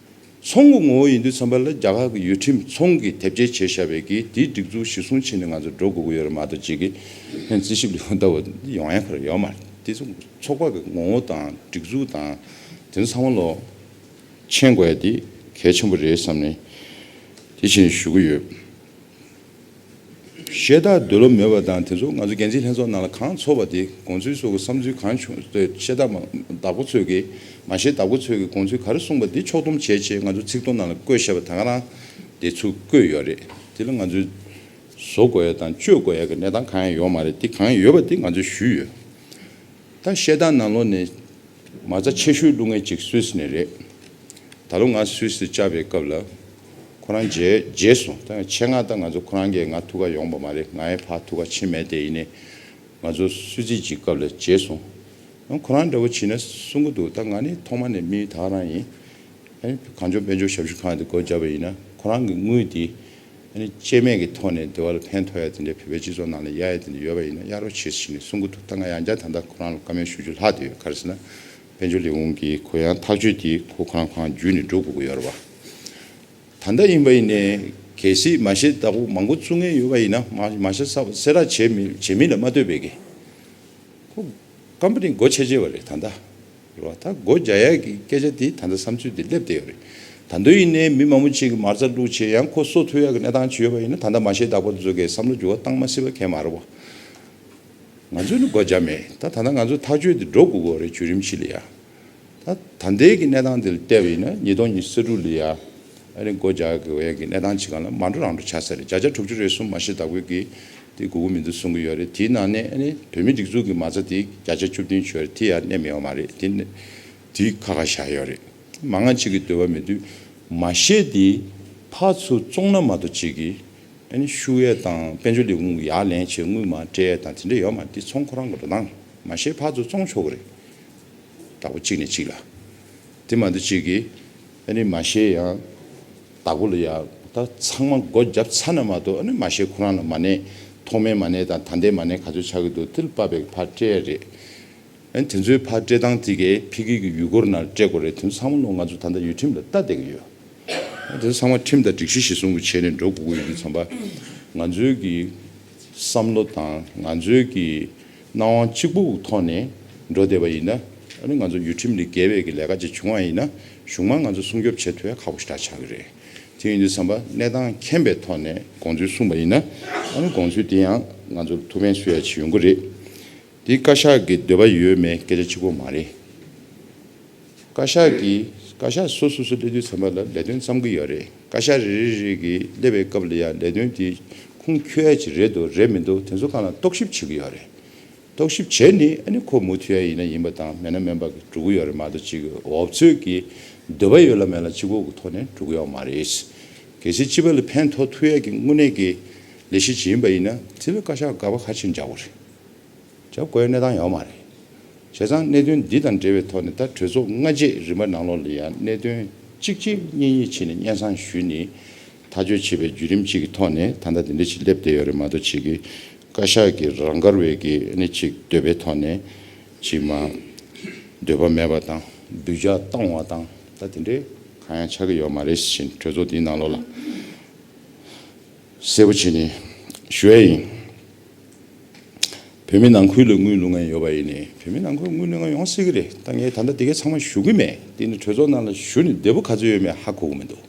ཚོང་གི་ངོ་བོ་ཡིན་དུས་ཙམ་པ་ལ་རྒྱ་གར་གྱི་ཡུལ་ཁྲིམས་ཚོང་གི་དེབ་སྐྱེལ་བྱས་བཞག་པའི་གི་དེའི་སྒྲིག་འཛུགས་གཞི་བཟུང་བྱས་ནས་ང་ཚོ་འགྲོ་དགོས་ཀྱི་ཡོད་རེད་མ་གཏོགས་གཅིག་གི་ཧན་རྩིས་ཞིབ་ལས་ཁུངས་ལྟ་བུ་ཡོང་ཡ་ཁོ་རང་ཡོད་མ་རེད། དེ་ཚོ་ཚོགས་པ་གི་ངོ་བོ་དང་སྒྲིག་འཛུགས་དང་དེ་ཚོ་ཚང་མ་ལོ་མཁྱེན་དགོས་ཡ་དེ་གལ་ཆེན་པོ་རེད་བསམ་ནས་དེ་བཞིན་ཞུ་གི་ཡོད། བཤད་སྟངས་འདོད་བློ་མེད་པ་དང་དེ་ཚོ་ང་ཚོ་འགན་འཛིན་ལྷན་ཚོགས་ནང་ལ་གང་ཚོགས་པ་དེ་དགོངས་ཚུལ་སོགས་ཀྱི་བསམ་ཚུལ་གང་བྱུང་དེ་བཤད་སྟངས་མ་བདག་པོ་ཚོས་ཀྱི་མ་ཤེས་བདག་པོ་ཚོས་ཀྱི་དགོངས་ཚུལ་ག་རེ་གསུངས་པ་དེ་ཕྱོགས་བསྡོམས་བྱས་བྱས་ང་ཚོ་ཚིག་ཐོ་ནང་ལ་བཀོད་བཞག་པ་ད་ག་རང་དེ་ཚུར་བཀོད་ཡོད་རེད། དེ་ལ་ང་ཚོས་བཟོ་དགོས་ཡ་དང་བཅོས་དགོས་ཡ་གི་གནས་སྟངས་གང་ཡང་ཡོད་མ་རེད། དེ་གང་ཡང་ཡོད་པ་དེ་ང་ཚོས་ཞུས་ཡོད། ད་བཤད་སྟངས་ནང་ལོགས་ནས་མ་རྩ་ཆེ་ཤོས་བླུག་མཁན་གཅིག་སུད་སི་ནས་རེད། ད་ལོ་ང་སུད་སི་བཅར་བའི་སྐབས་ལ་ཁོ་རང་མཇལ་མཇལ་སོང་། ད་ཆེད་མངགས་ད་ང་ཚོ་ཁོ་རང་གིས་ང་ཐུག་ག་ཡོང་བ་མ་རེད། ང་ཡང་ཕར་ཐུག་ག་ཕྱིན་མེད་དེ། ཡིན་ནའི་ང་ཚོ་སུད་སི་གཅིག་སྐབས་ལ་མཇལ་སོང་། ཁོ་རང་འདྲ་བོ་བྱས་ན་གསུང་གི་འདུག་ད་ང་ནི་ཐོག་མ་ནས་མི་ད་ག་རང་ཡིན། ཨ་ནི་གངས་ལྗོངས་དཔལ་འབྱོར་ཞབས་ཞུ་ཁང་དེ་སྒོ་བརྒྱབ་པ་ཡིན་ན་ཁོ་རང་གི་དངུལ་དེ་ཨ་ནི་སྐྱེད་མེད་ཀྱི་ཐོག་ནས་འདི་བ་ལ་ཕན་ཐོགས་ཡ་དེ་འདྲའི་བོད་པའི་སྤྱི་ཚོགས་ནང་ལ་གཡར་ཡ་དེ་འདྲ་ཡོད་པ་ཡིན་ན་གཡར་རོགས་བྱེད་ཟེར་ནས་གསུང་གི་འདུག་ད་ང་ཡང་བསྐྱར་ད་ལྟ་ཁོ་རང་ལ་བཀའ་མོལ་ཞུ་རྒྱུ་ལྷག་བསྡད་ཡོད། ག་རེ་ཟེར་ན་དཔལ་འབྱོར་ལས་ཁུངས་ཀྱིས་ཁོ་ཡང་ཐག་གཅོད་དེ་ཁོ་ཁོ་རང་ཁོ་རང་བརྒྱུད་ནས་འགྲོ་དགོས་ཀྱི་ཡོད་རེད་པ། ད་ལྟ་ཡིན་པ་ཡིན་ནའི་གལ་སྲིད་མ་ཤེས་བདག་པོ་མང་པོ་བཙུགས་མཁན་ཡོད་པ་ཡིན་ན་མ་མ་ཤེས་ས་སེ་ར་བྱེད་མི་བྱེད་མི་ལ་མ་ལྟོས་པའི་གི་ཁོ་ཀམ་པ་ནི་སྒོ་ཕྱེ་བྱས་པ་རེད་ད་ལྟ། རེད་བ། ད་སྒོ་རྒྱག་ཡག་གི་སྐད་ཆ་དེ་ད་ལྟ་བསམ་ཚུལ་དེ་སླེབས་བསྡད་ཡོད་རེད། ད་དུང་ཡིན་ནའི་མི་མང་པོ་ཅིག་གིས་མ་རྩ་བླུགས་བྱས་ཡང་ཁོ་གསོ་ཐུབ་ཡག་གི་གནས་སྟངས་ཅིག་ཡོད་པ་ཡིན་ན་ད་ལྟ་མ་ཤེས་བདག་པོ་དེ་ཚོ་གིས་བསམ་བློ་འགྱུར་བ་བཏང་མ་སྲིད་པ་གང་ཡང་མ་རེད་བ། ང་ཚོས་ནི་སྒོ་རྒྱག་མེད། ད་ད་ལྟ་ང་ཚོ་ཐག་གཅོད་དེ་འགྲོ་དགོས་ཀྱི་ཡོད་རེད་བརྒྱུད་རིམ་ཅིག་ལ་ཡ། ད་ད་ལྟའི་གི་གནས་སྟངས་དེ་ལ་བལྟས་པ་ཡིན་ན་ཉིས་སྟོང་ཉི་ཤུ་རྩ་དྲུག་ལ་ཡ། ཨ་ནི་སྒོ་རྒྱག་དགོས་ཡ་གི་གནས་སྟངས་ཅིག་སྒང་ལ་མ་འགྲོ་རང་འགྲོ་ཆགས་ས་རེད། བརྒྱ་ཆ་དྲུག་ཅུ་རེ་གསུམ་མ་ཤེས་བདག་པོས་ཀྱིས་དེ་དགོས་ཀྱི་མི་འདུག་གསུང་གི་ཡོད་རེད། དེའི་ནང་ནས་ཨ་ནི་བོད་མི་སྒྲིག་འཛུགས་ཀྱི་མ་རྩ་དེ་བརྒྱ་ཆ་བཅུ་བདུན་ཅིག་ཡོད་རེད། དེ་ཡང་གནས་མི་ཡོད་མ་རེད། དེ་ནི་དེ་ཁ་ཁ་བཞག་ཡོད་རེད། མང་ང་གཅིག་གིས་འདོད་པ་མེད་དུས་མ་ཤེས་དེ་ཕར་ཚུར་བཙོང་ན་མ་གཏོགས་གཅིག་གིས་ཨ་ནི་ཤུགས་ཡས་དང་དཔལ་འབྱོར་ལས་ཁུངས་ཡར་ལེན་བྱས་དངུལ་མར་སྤྲད་ཡས་དང་དེ་འདྲ་ཡོད་མ་རེད། དེ་ཚོང་ཁོ་རང་གི་འགྲོ་སྟངས་རེད། མ་ཤེས་ཕར་ཚུར་བཙོང་ཆོག་གི་རེད། བདག་པོ་གཅིག་ནས་གཅིག་ལ། དེ་མ་གཏོགས་གཅིག་གིས་ཨ་ནི་མ་ཤེས་ཡང་བདག་པོ་ལ་ཡ་ད་ཚང་མ་སྒོ་བརྒྱབ་ཚར་ན་མ་གཏོགས་ཨ་ནི་མ་ཤེས་ཁོ་རང་ལ་མ་གནས། ཐོག་མའི་མ་གནས་དང་ད་ལྟའི་མ་གནས་ག་ཚོད་ཆགས་ཀྱི་འདུག་དེ་ལ་དཔག་པའི་ཕར་སྤྲད་ཡས་རེད། ཨ་ནི་དེ་ཚོའི་ཕར་སྤྲད་སྟངས་དེ་གའི་ཕ་གི་གི་ཡུལ་སྐོར་ནང་སྤྲད་དགོས་རེད། དེ་ཚོ་ཚང་མ་ལོ་ང་ཚོ་ད་ལྟ་ཡུལ་ཁྲིམས་ལ་ལྟ་བསྡད་ཀྱི་ཡོད། དེ་ཚོ་ཚང་མ་ཁྲིམས་དང་སྒྲིག་གཞི་གཞིར་བཟུང་གི་བྱས་ནས་འགྲོ་དགོས་ཀྱི་ཡོད་དུས་ཙམ་པ་ང་ཚོའི་གི་བསམ་བློ་དང་ང་ཚོའི་གི་སྣང་བ་གཅིག་པུ་གི་ཐོག་ནས་འགྲོ་བསྡད་པ་ཡིན་ན་ཨ་ནི་ང་ཚོ་ཡུལ་ཁྲིམས་ལས་འགལ་བའི་གི་ལས་ཀ་ཅིག་བྱུང་བ་ཡིན་ན་གཞུང་མང་ང་ཚོ་སྲུང་སྐྱོབ་བྱེད་ཐུབ་ཡ་ཁག་པོ་ཞེ་དྲག་ཆགས་ཀྱི་རེད། དེ་ཡིན་དུས་ཙམ་པ་གནས་སྟངས་མཁྱེན་པའི་ཐོག་ནས་དགོངས་ཚུལ་གསུངས་པ་ཡིན་ན་ཨ་ནི་དགོངས་ཚུལ་དེ་ཡང་ང་ཚོར་ཐུགས་ཕན་གསོས་ཡ་ཅིག་ཡོང་གི་རེད། དེ་བཀའ་ཤག་གི་འདོད་པ་ཡོད་མེད་སྐད་ཆ་གཅིག་པོ་མ་རེད། བཀའ་ཤག་གིས་བཀའ་ཤག་སོ་སོ་སོ་སླེབས་དུས་ཙམ་པ་ལ་ལས་དོན་བརྩམ་གི་ཡོད་རེད། བཀའ་ཤག་རེ་རེ་རེ་གིས་སླེབས་པའི་སྐབས་ལ་ཡང་ལས་དོན་དེ་ཁུངས་འཁྱོལ་ཡ་ཅིག་རེད་འདུག་རེད་མི་འདུག་དེ་ཚོ་སྒང་ལ་རྟོག་ཞིབ་བྱེད་ཀྱི་ཡོད་རེད། རྟོག་ཞིབ་བྱས་ནས་ཨ་ནི་ཁོ་མུ་མཐུད་ཡ་ཡིན་ན་ཡིན་པ་དང་མེད་ན་མེད་པ་གི་འགྲོ་གི་ཡོད་རེད་མ་གཏོགས་ཅིག་འོབ་ཚོད་ཀྱི་འདོད་པ་ཡོད་ལ་མེད་ལ་གཅིག་པོ་གི་ཐོག་ནས་འགྲོ་གི་ཡོད་མ་རེད། གལ་སྲིད་སྤྱི་པ་ལ་ཕན་ཐོགས་ཐུབ་ཡ་གི་དངོས་གནས་ཀྱི་ལས་གཞི་ཅིག་ཡིན་པ་ཡིན་ན་དེ་ལ་བཀའ་ཤག་དགག་པ་ག་ཅིག་རྒྱག་དགོས་རེད། རྒྱབ་དགོས་ཡ་གནས་སྟངས་ཡོད་མ་རེད། བྱས་ཙང་གནད་དོན་འདི་དང་འབྲེལ་བའི་ཐོག་ནས་ད་གྲོས་ཚོགས་སྔ་རྗེས་རིམ་པ་ནང་ལོགས་ལ་ཡང་གནད་དོན་གཅིག་གཅིག་གཉིས་གཉིས་བྱས་ནས་སྙན་སེང་ཞུས་ནས་ཐག་གཅོད་བྱེད་པའི་བརྒྱུད་རིམ་གཅིག་གི་ཐོག་ནས་ད་ལྟ་འདི་འདྲ་ཞིག་སླེབས་བསྡད་ཡོད་རེད་མ་གཏོགས་ཅིག་གི་བཀའ་ཤག་གི་རང་དགར་བའི་གི་ཨ་ནི་ཅིག་འདོད་པའི་ཐོག་ནས་ཅིག་མ་འདོད་པ་མེད་པ་དང་སྡུག་ཅག་བཏང་བ་དང་ད་དེ་འདྲའི་གང་ཡང་ཆགས་ཀྱི་ཡོད་མ་རེད་ཟེར་གྲོས་ཚོགས་འདིའི་ནང་ལོགས་ལ་གསལ་པོ་བྱས་ནས་ཞུ་ཡ་ཡིན། བོད་མི་ནང་ཁུལ་ལ་དངུལ་བླུག་མཁན་ཡོད་པ་ཡིན་ནའི་བོད་མི་ནང་ཁུལ་དངུལ་བླུག་མཁན་ཡོང་སྲིད་ཀྱི་རེད། ད་ངས་ད་ལྟ་དེ་གའི་ཚང་མ་ཞུ་གི་མེད། དེ་ནི་གྲོས་ཚོགས་ནང་ལ་ཞུ་ནས་བདེ་པོ་ག་ཚོད་ཡོད་མེད་ཧ་གོ་གི་མི་འདུག་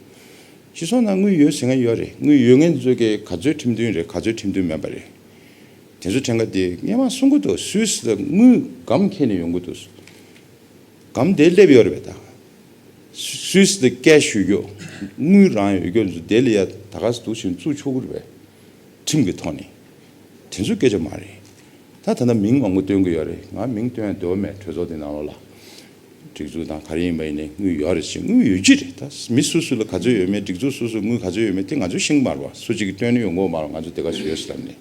སྤྱི་ཚོགས་ནང་དངུལ་ཡོད་ཟེར་མཁན་ཡོད་རེད། དངུལ་ཡོད་མཁན་ཚོས་ཀྱི་ག་ཚོད་ཁྲིམས་མཐུན་རེད། ག་ཚོད་ཁྲིམས་མཐུན་མེད་པ་རེད། དེ་ཚོ་ཕྲན་ཁ་དེ་སྔས་མ་གསུང་གི་འདུག་སུད་སི་ལ་དངུལ་སྒམ་འཁྱེར་ནས་ཡོང་གི་འདུག་སྒམ་དེ་སླེབས་ཡོད་རེད་པས་ད། སུད་སི་དེ་ཀེ་ཤི་ཞུ་རྒྱུ། དངུལ་རང་ཡོད་རྒྱུ་ཚོ་དེ་ལ་ཡ་ད་ག་སེ་འདུག་བཞིན་བཙུགས་ཆོག་གི་རེད་པས། ཁྲིམས་ཀྱི་ཐོག་ནས། དེ་ཚོ་སྐད་ཆ་མ་རེད། ད་ད་ལྟ་མིང་མང་པོ་བཏོན་གི་ཡོད་རེད། ང་མིང་བཏོན་ཡ་འདོད་པ་མེད། གྲོས་ཚོགས་དེ་ནང་ལོགས་ལ། སྒྲིག་འཛུགས་དང་ག་རེ་ཡིན་པ་ཡིན་ནའི་དངུལ་ཡོད་རེད་ཅེས། དངུལ་ཡོད་ཀྱི་རེད། ད་མི་སུ་སུ་ལ་ག་ཚོད་ཡོད་མེད། སྒྲིག་འཛུགས་སུ་སུ་དངུལ་ག་ཚོད་ཡོད་མེད་དེ་ང་ཚོས་ཤེས་ཀྱི་མ་རེད་པ། སུ་གཅིག་གིས་བཏོན་ནས་ཡོང་གི་ཡོད་མ་རེད། ང་ཚོ་དེ་ག་ཞུ་ཡོད་ཟེར་ལབ་ནས།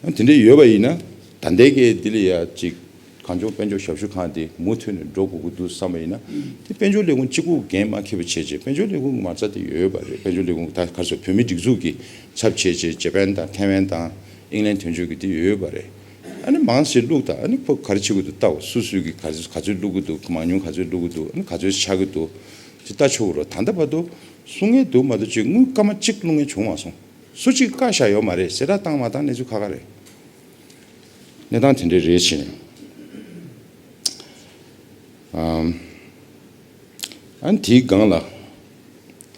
ཡང་དེ་འདྲ་ཡོད་པ་ཡིན་ན། ད་ལྟའི་གི་འདི་ལ་ཡ་ཅིག་གངས་ལྗོངས་དཔལ་འབྱོར་ཞབས་ཞུ་ཁང་དེ་མུ་མཐུད་ནས་འགྲོ་དགོས་ཀྱི་འདུག་བསམ་པ་ཡིན་ན། དེ་དཔལ་འབྱོར་ལས་ཁུངས་གཅིག་པུ་འགན་མ་འཁྱེར་བ་བྱས་རྗེས་དཔལ་འབྱོར་ལས་ཁུངས་ཀྱི་མ་རྩ་དེ་ཡོད་པ་རེད། དཔལ་འབྱོར་ལས་ཁུངས་ད་ག་རེ་ཟེར། བོད་མིའི་སྒྲིག་འཛུགས་ཀྱི་ཚབ་བྱས་རྗེས་ཇེ་པན་དང་ཐའེ་ཝན་དང་ཨིང་ལན་དོན་གཅོད་ཀྱི་དེ་ཡོད་པ་རེད། ཨ་ནི་མང་ཞིག་བླུགས་དང་། ཨ་ནི་ཁོ་ག་རེ་བྱེད་དགོས་འདུག་ལྟ་འོ། སུ་སུའི་གི་ག་ཚོད་ག་ཚོད་བླུགས་ཀྱི་འདུག་མང་ཉུང་ག་ཚོད་བླུགས་ཀྱི་འདུག་ཨ་ནི་ག་ཚོད་ཆག་གི་འདུག་དེ་ལྟ་ཆོག་གི་རེད། ད་ལྟ་བར་དུ་གསུང་མཁན་འདུག་མ་གཏོགས་ཅིག་དངུལ་སྐར་མ་གཅིག་བླུགས་མཁན་བྱུང་མ་སོང་། སུ་གཅིག་བཀག་བཞག་ཡོད་མ་རེད། གསལ་བསྒྲགས་བཏང་མ་བཏང་གནས་ཚུལ་ཁག་ཁག་རེད། གནས་སྟངས་དེ་འདྲ་རེད་བྱས་ནས། ཨམ། ཨ་ནི་དེའི་སྒང་ལ་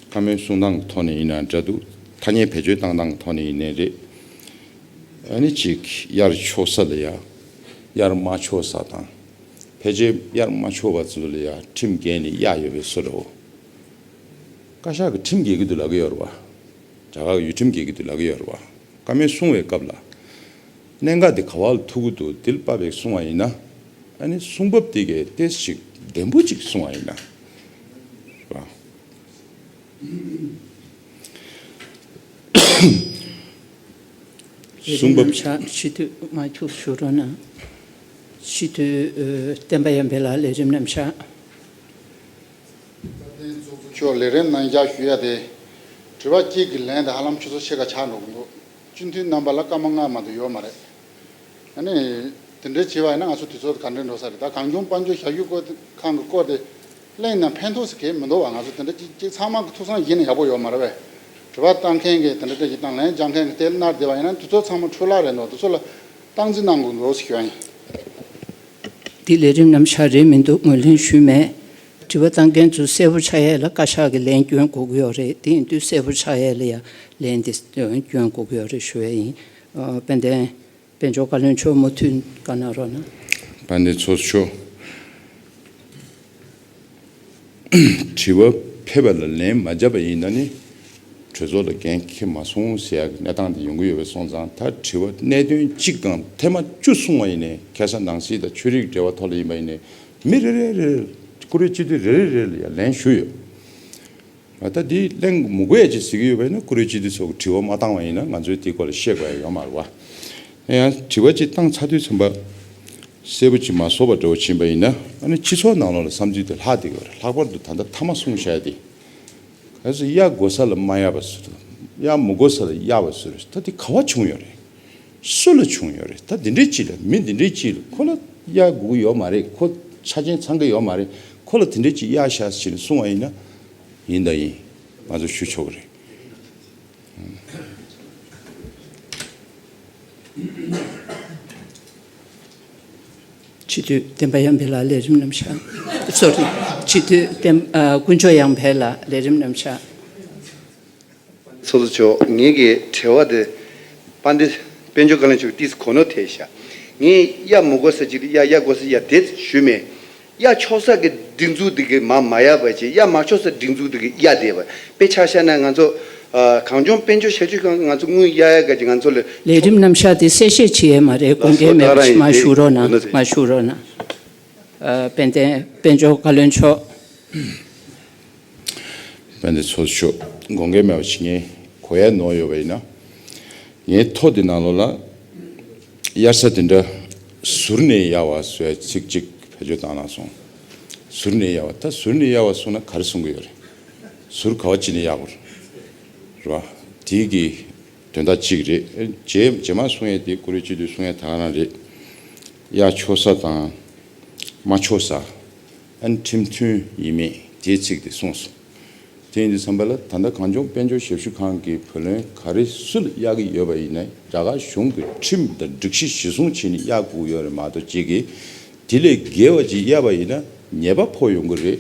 བཀའ་མོལ་གསུང་སྟངས་ཀྱི་ཐོག་ནས་ཡིན་ན་འདྲ་འདུག་ཐ་སྙད་བེད་སྤྱོད་བཏང་སྟངས་ཀྱི་ཐོག་ནས་ཡིན་ནའི་རེད། ཨ་ནི་ཅིག་གཡར་ཆོག་ས་ལ་ཡ་གཡར་མ་ཆོག་ས་དང་། ཕལ་ཆེར་གཡར་མ་ཆོག་པ་ཚོ་ལ་ཡ་ཁྲིམས་འགལ་ནས་གཡར་ཡོད་པའི་བཟོ་འདྲ་བོ། བཀའ་ཤག་གི་ཁྲིམས་འགལ་གྱི་འདུག་ལབ་ཀྱི་ཡོད་རེད་བ། རྒྱ་གར་གྱི་ཡུལ་ཁྲིམས་འགལ་གྱི་འདུག་ལབ་ཀྱི་ཡོད་རེད་བ། བཀའ་མོལ་གསུང་བའི་སྐབས་ལ། གནད་འགག་འདི་ག་བ་ལ་ཐུག་གི་འདུག་འདི་ལ་དཔག་པའི་གསུང་བ་ཡིན་ན། ཨ་ནི་གསུང་བབ་འདི་གའི་ཏོག་ཙམ་ཞིག་ལྡེམ་པོ་ཅིག་གསུང་བ་ཡིན་ན། རེད་བ། གསུང་བབ། རྣམ་གཞག་སྤྱི་འཐུས་མ་འཁྱུག་ཞུ་རོགས་གནང་། སྤྱི་འཐུས་ཨ་བསྟན་པ་ཡར་འཕེལ་ལགས་ལས་རིམ་རྣམ་གཞག། ཚོགས་གཙོ་མཆོག་ལས་རིམ་རྣམ་གཞག་ཞུ་ཡ་དེ། དྲི་བ་གཅིག་གི་ལན་དེ་ཧ་ལམ་ཆུ་ཚོད་ཕྱེད་ཀ་ཆགས་འགྲོ་གི་འདུག་སྤྱི་འཐུས་རྣམ་པ་ལ་སྐར་མ་ལྔ་མ་གཏོགས་ཡོད་མ་རེད། ཨ་ནི། དེ་འདྲའི་བྱས་པ་ཡིན་ན་ང་ཚོ་དུས་ཚོད་ག་འདྲ་འགྲོ་ས་རེད། ད་གངས་ལྗོངས་དཔལ་འབྱོར་ཞབས་ཞུ་སྐོར་དེ་ཁང་གི་སྐོར་དེ་གླེང་ན་ཕན་ཐོགས་ཟེར་གང་ཡང་མི་འདུག་བ། ང་ཚོ་དེ་འདྲ་གཅིག་གཅིག་ཚང་མ་གི་ཐུགས་བསམ་གཞི་ནས་ཡག་པོ་ཡོད་མ་རེད་པས། དྲི་བ་བཏང་མཁན་གྱིས་དེ་འདྲ་འདྲ་ཞིག་བཏང་། ལན་རྒྱག་མཁན་གྱིས་དེ་མནར་བསྡད་པ་ཡིན་ན་དུས་ཚོད་ཚང་མ་འཕྲོ་བརླག་རེད་འདུག་དེ་ཚོ་ལ་སྟངས་འཛིན་གནང་དགོས་འདུག་ཟེར་ཞུ་ཡ་ཡིན། འདི་ལས་རིམ་རྣམ་གཞག་རེད་མི་འདུག་ངོས་ལེན་ཞུས་མེད། དྲི་བ་བཏང་མཁན་ཚོ་གསལ་པོ་ཆགས་ཡས་ལ་བཀའ་ཤག་གིས་ལན་སྐྱོན་དགོས་ཀྱི་ཡོད་རེད། དེ་ཡིན་དུས་གསལ་པོ་ཆགས་ཡས་ལ་ཡང་ལན་དེ་སྐྱོན་དགོས་ཀྱི་ཡོད་རེད་ཞུ་ཡས་ཡིན། ཨ། དཔལ་ལྡན་དཔལ་འབྱོར་བཀའ་བློན་མཆོག་མུ་མཐུད་བཀའ་གནང་རོགས་གནང་། དཔལ་ལྡན་ཚོགས་གཙོ་མཆོག་དྲི་བ་ཕེབས་པ་ལ་ལན་མ་བརྒྱབ་པ་ཡིན་ན་ནི། གྲོས་ཚོགས་ལ་འགན་འཁྱེར་མ་སོང་ཟེར་ཡག་གི་གནས་སྟངས་དེ་ཡོང་གི་ཡོད་པ་སོང་ཙང་། ད་དྲི་བ་གནད་དོན་གཅིག་དང་ཐེངས་མ་བཅུ་གསུངས་པ་ཡིན་ནའི། ཁ་སང་ནང་སྲིད་དང་ཆོས་རིག་འབྲེལ་བ་ཐོག་ལ་ཡིན་པ་ཡིན་ནའི། མི་རེ་རེ་རེ་རེ། བཀུར་འོས་སྤྱི་འཐུས་རེ་རེ་རེ་ལ་ཡང་ལན་ཞུས་ཡོད། ད་འདི་གླེང་མི་དགོས་ཡ་ཅིག་ཟེར་གྱི་ཡོད་པ་ཡིན་ན། བཀུར་འོས་སྤྱི་འཐུས་ཚོ་གིས་དྲི་བ་མ་བཏང་བ་ཡིན་ན་ང་ཚོས་དེའི་སྐོར་ལ་བཤད་དགོས་ཡ་ཡོད་མ་རེད་བ། ཡང་དྲི་བ་ཅིག་བཏང་ཚར་དུས་ཙམ་པ། གསལ་པོ་ཅིག་མ་བཟོ་བ་འདྲ་བོ་ཕྱིན་པ་ཡིན་ན། ཨ་ནི་སྤྱི་ཚོགས་ནང་ལོགས་ལ་བསམ་ཚུལ་དེ་ལྷག་བསྡད་ཀྱི་ཡོད་རེད། ལྷག་པར་དུ་ད་ལྟ་མཐའ་མ་གསུངས་བཞག་ཡ་དེ། གལ་སྲིད་གཡར་དགོས་ས་ལ་མ་གཡར་བ་བཟོ་འདུག་གཡར་མི་དགོས་ས་ལ་གཡར་བ་བཟོ་འདུག་ད་དེ་ག་བ་བྱུང་ཡོད་རེད། སུ་ལ་བྱུང་ཡོད་རེད། ད་འདི་འདྲའི་ཅིག་ལ། མི་འདི་འདྲའི་ཅིག་ལ་ཁོ་ལ་གཡར་དགོས་ཀྱི་ཡོད་མ་རེད། ཁོ་ཆ་རྐྱེན་ཚང་གི་ཡོད་མ་རེད། ཁོ་ལ་དེ་འདྲའི་ཅིག་གཡར་བཞག་ཟེར་ནས་གསུངས་པ་ཡིན་ན། ཡིན་དང་ཡིན། ང་ཚོ་ཞུ་ཆོག་གི་རེད། སྤྱི་འཐུས་བསྟན་པ་ཡར་འཕེལ་ལགས་ལས་རིམ་རྣམ་གཞག། སོ་རི། སྤྱི་འཐུས་བསྟན། ཨ། དཀོན་མཆོག་ཡར་འཕེལ་ལགས་ལས་རིམ་རྣམ་གཞག། ཚོགས་གཙོ་མཆོག་ངེད་ཀྱི་དྲི་བ་དེ་དཔལ་ལྡན་དཔལ་འབྱོར་བཀའ་བློན་མཆོག་གིས་ཏོག་ཙམ་གོ་ནོར་ཐེབས་ཤག་ངས་གཡར་མི་དགོས་ས་ཅིག་ལ་གཡར། གཡར་དགོས་ས་གཡར། དེ་ཞུས་མེད། གཡར་ཆོག་ས་གི་སྒྲིག་འཛུགས་དེ་གིས་མར་མ་གཡར་བ་བྱས། གཡར་མ་ཆོག་ས་སྒྲིག་འཛུགས་དེ་གིས་གཡར་བསྡད་པ། དཔེ་ཆ་བཞག་ན་ང་ཚོ། ཨ། གངས་ལྗོངས་དཔལ་འབྱོར་ཞབས་ཞུ་ཁང་ང་ཚོ་དངུལ་གཡར་ཡག་གི་ང་ཚོ་ལ། ལས་རིམ་རྣམ་གཞག་དེ་གསལ་བཤད་བྱེད་ཡས་མ་རེད། དགོངས་འགལ་མེད་པ་ཞིག་མར་ཞུ་རོགས་གནང་། མར་ཞུ་རོགས་གནང་། ཨ། དཔལ་ལྡན་དཔལ་འབྱོར་བཀའ་བློན་མཆོག་དཔལ་ལྡན་ཚོགས་གཙོ་མཆོག་དགོངས་འགལ་མེད་པ་ཞིག་ངས་གོ་ཡ་ནོར་ཡོད་པ་ཡིན་ན། ངའི་ཐོ་འདི་ནང་ལོགས་ལ་གཡར་ས་དེ་འདྲ་ཟུར་ནས་གཡར་བ་ཟེར་བའི་ཚིག་གཅིག་བེད་སྤྱོད་བཏང་གནང་སོང་། ཟུར་ནས་གཡར་བ། ད་ཟུར་ནས་གཡར་བ་གསུངས་ན་ག་རེ་གསུང་གི་ཡོད་རེད། ཟུར་ག་བ་ཅིག་ནས་གཡར་དགོས་རེད་བ། དེ་གི་དོན་དག་གཅིག་རེད། རྗེས་རྗེས་མ་གསུང་ཡས་དེ་བཀུར་འོས་སྤྱི་འཐུས་གསུང་ཡས་ད་ག་རང་རེད། གཡར་ཆོག་ས་དང་མ་ཆོག་ས། ཨ་ནི་ཁྲིམས་མཐུན་ཡིན་མིན་དེའི་ཚིག་དེ་གསུངས་སོང་། དེ་ཡིན་དུས་ཙམ་པ་ལ་ད་ལྟ་གངས་ལྗོངས་དཔལ་འབྱོར་ཞབས་ཞུ་ཁང་གི་བུ་ལོན་ག་རེ་སུ་ལ་གཡར་གྱི་ཡོད་པ་ཡིན་ན། རྒྱ་གར་གཞུང་གི་ཁྲིམས་དང་སྒྲིག་གཞི་གཞིར་བཟུང་བྱས་ནས་གཡར་དགོས་ཡོད་རེད་མ་གཏོགས། གཅིག་གིས་དེ་ལས་བརྒལ་བ་ཅིག་གཡར་བ་ཡིན་ན་ཉེས་པ་ཕོག་ཡོང་གི་རེད།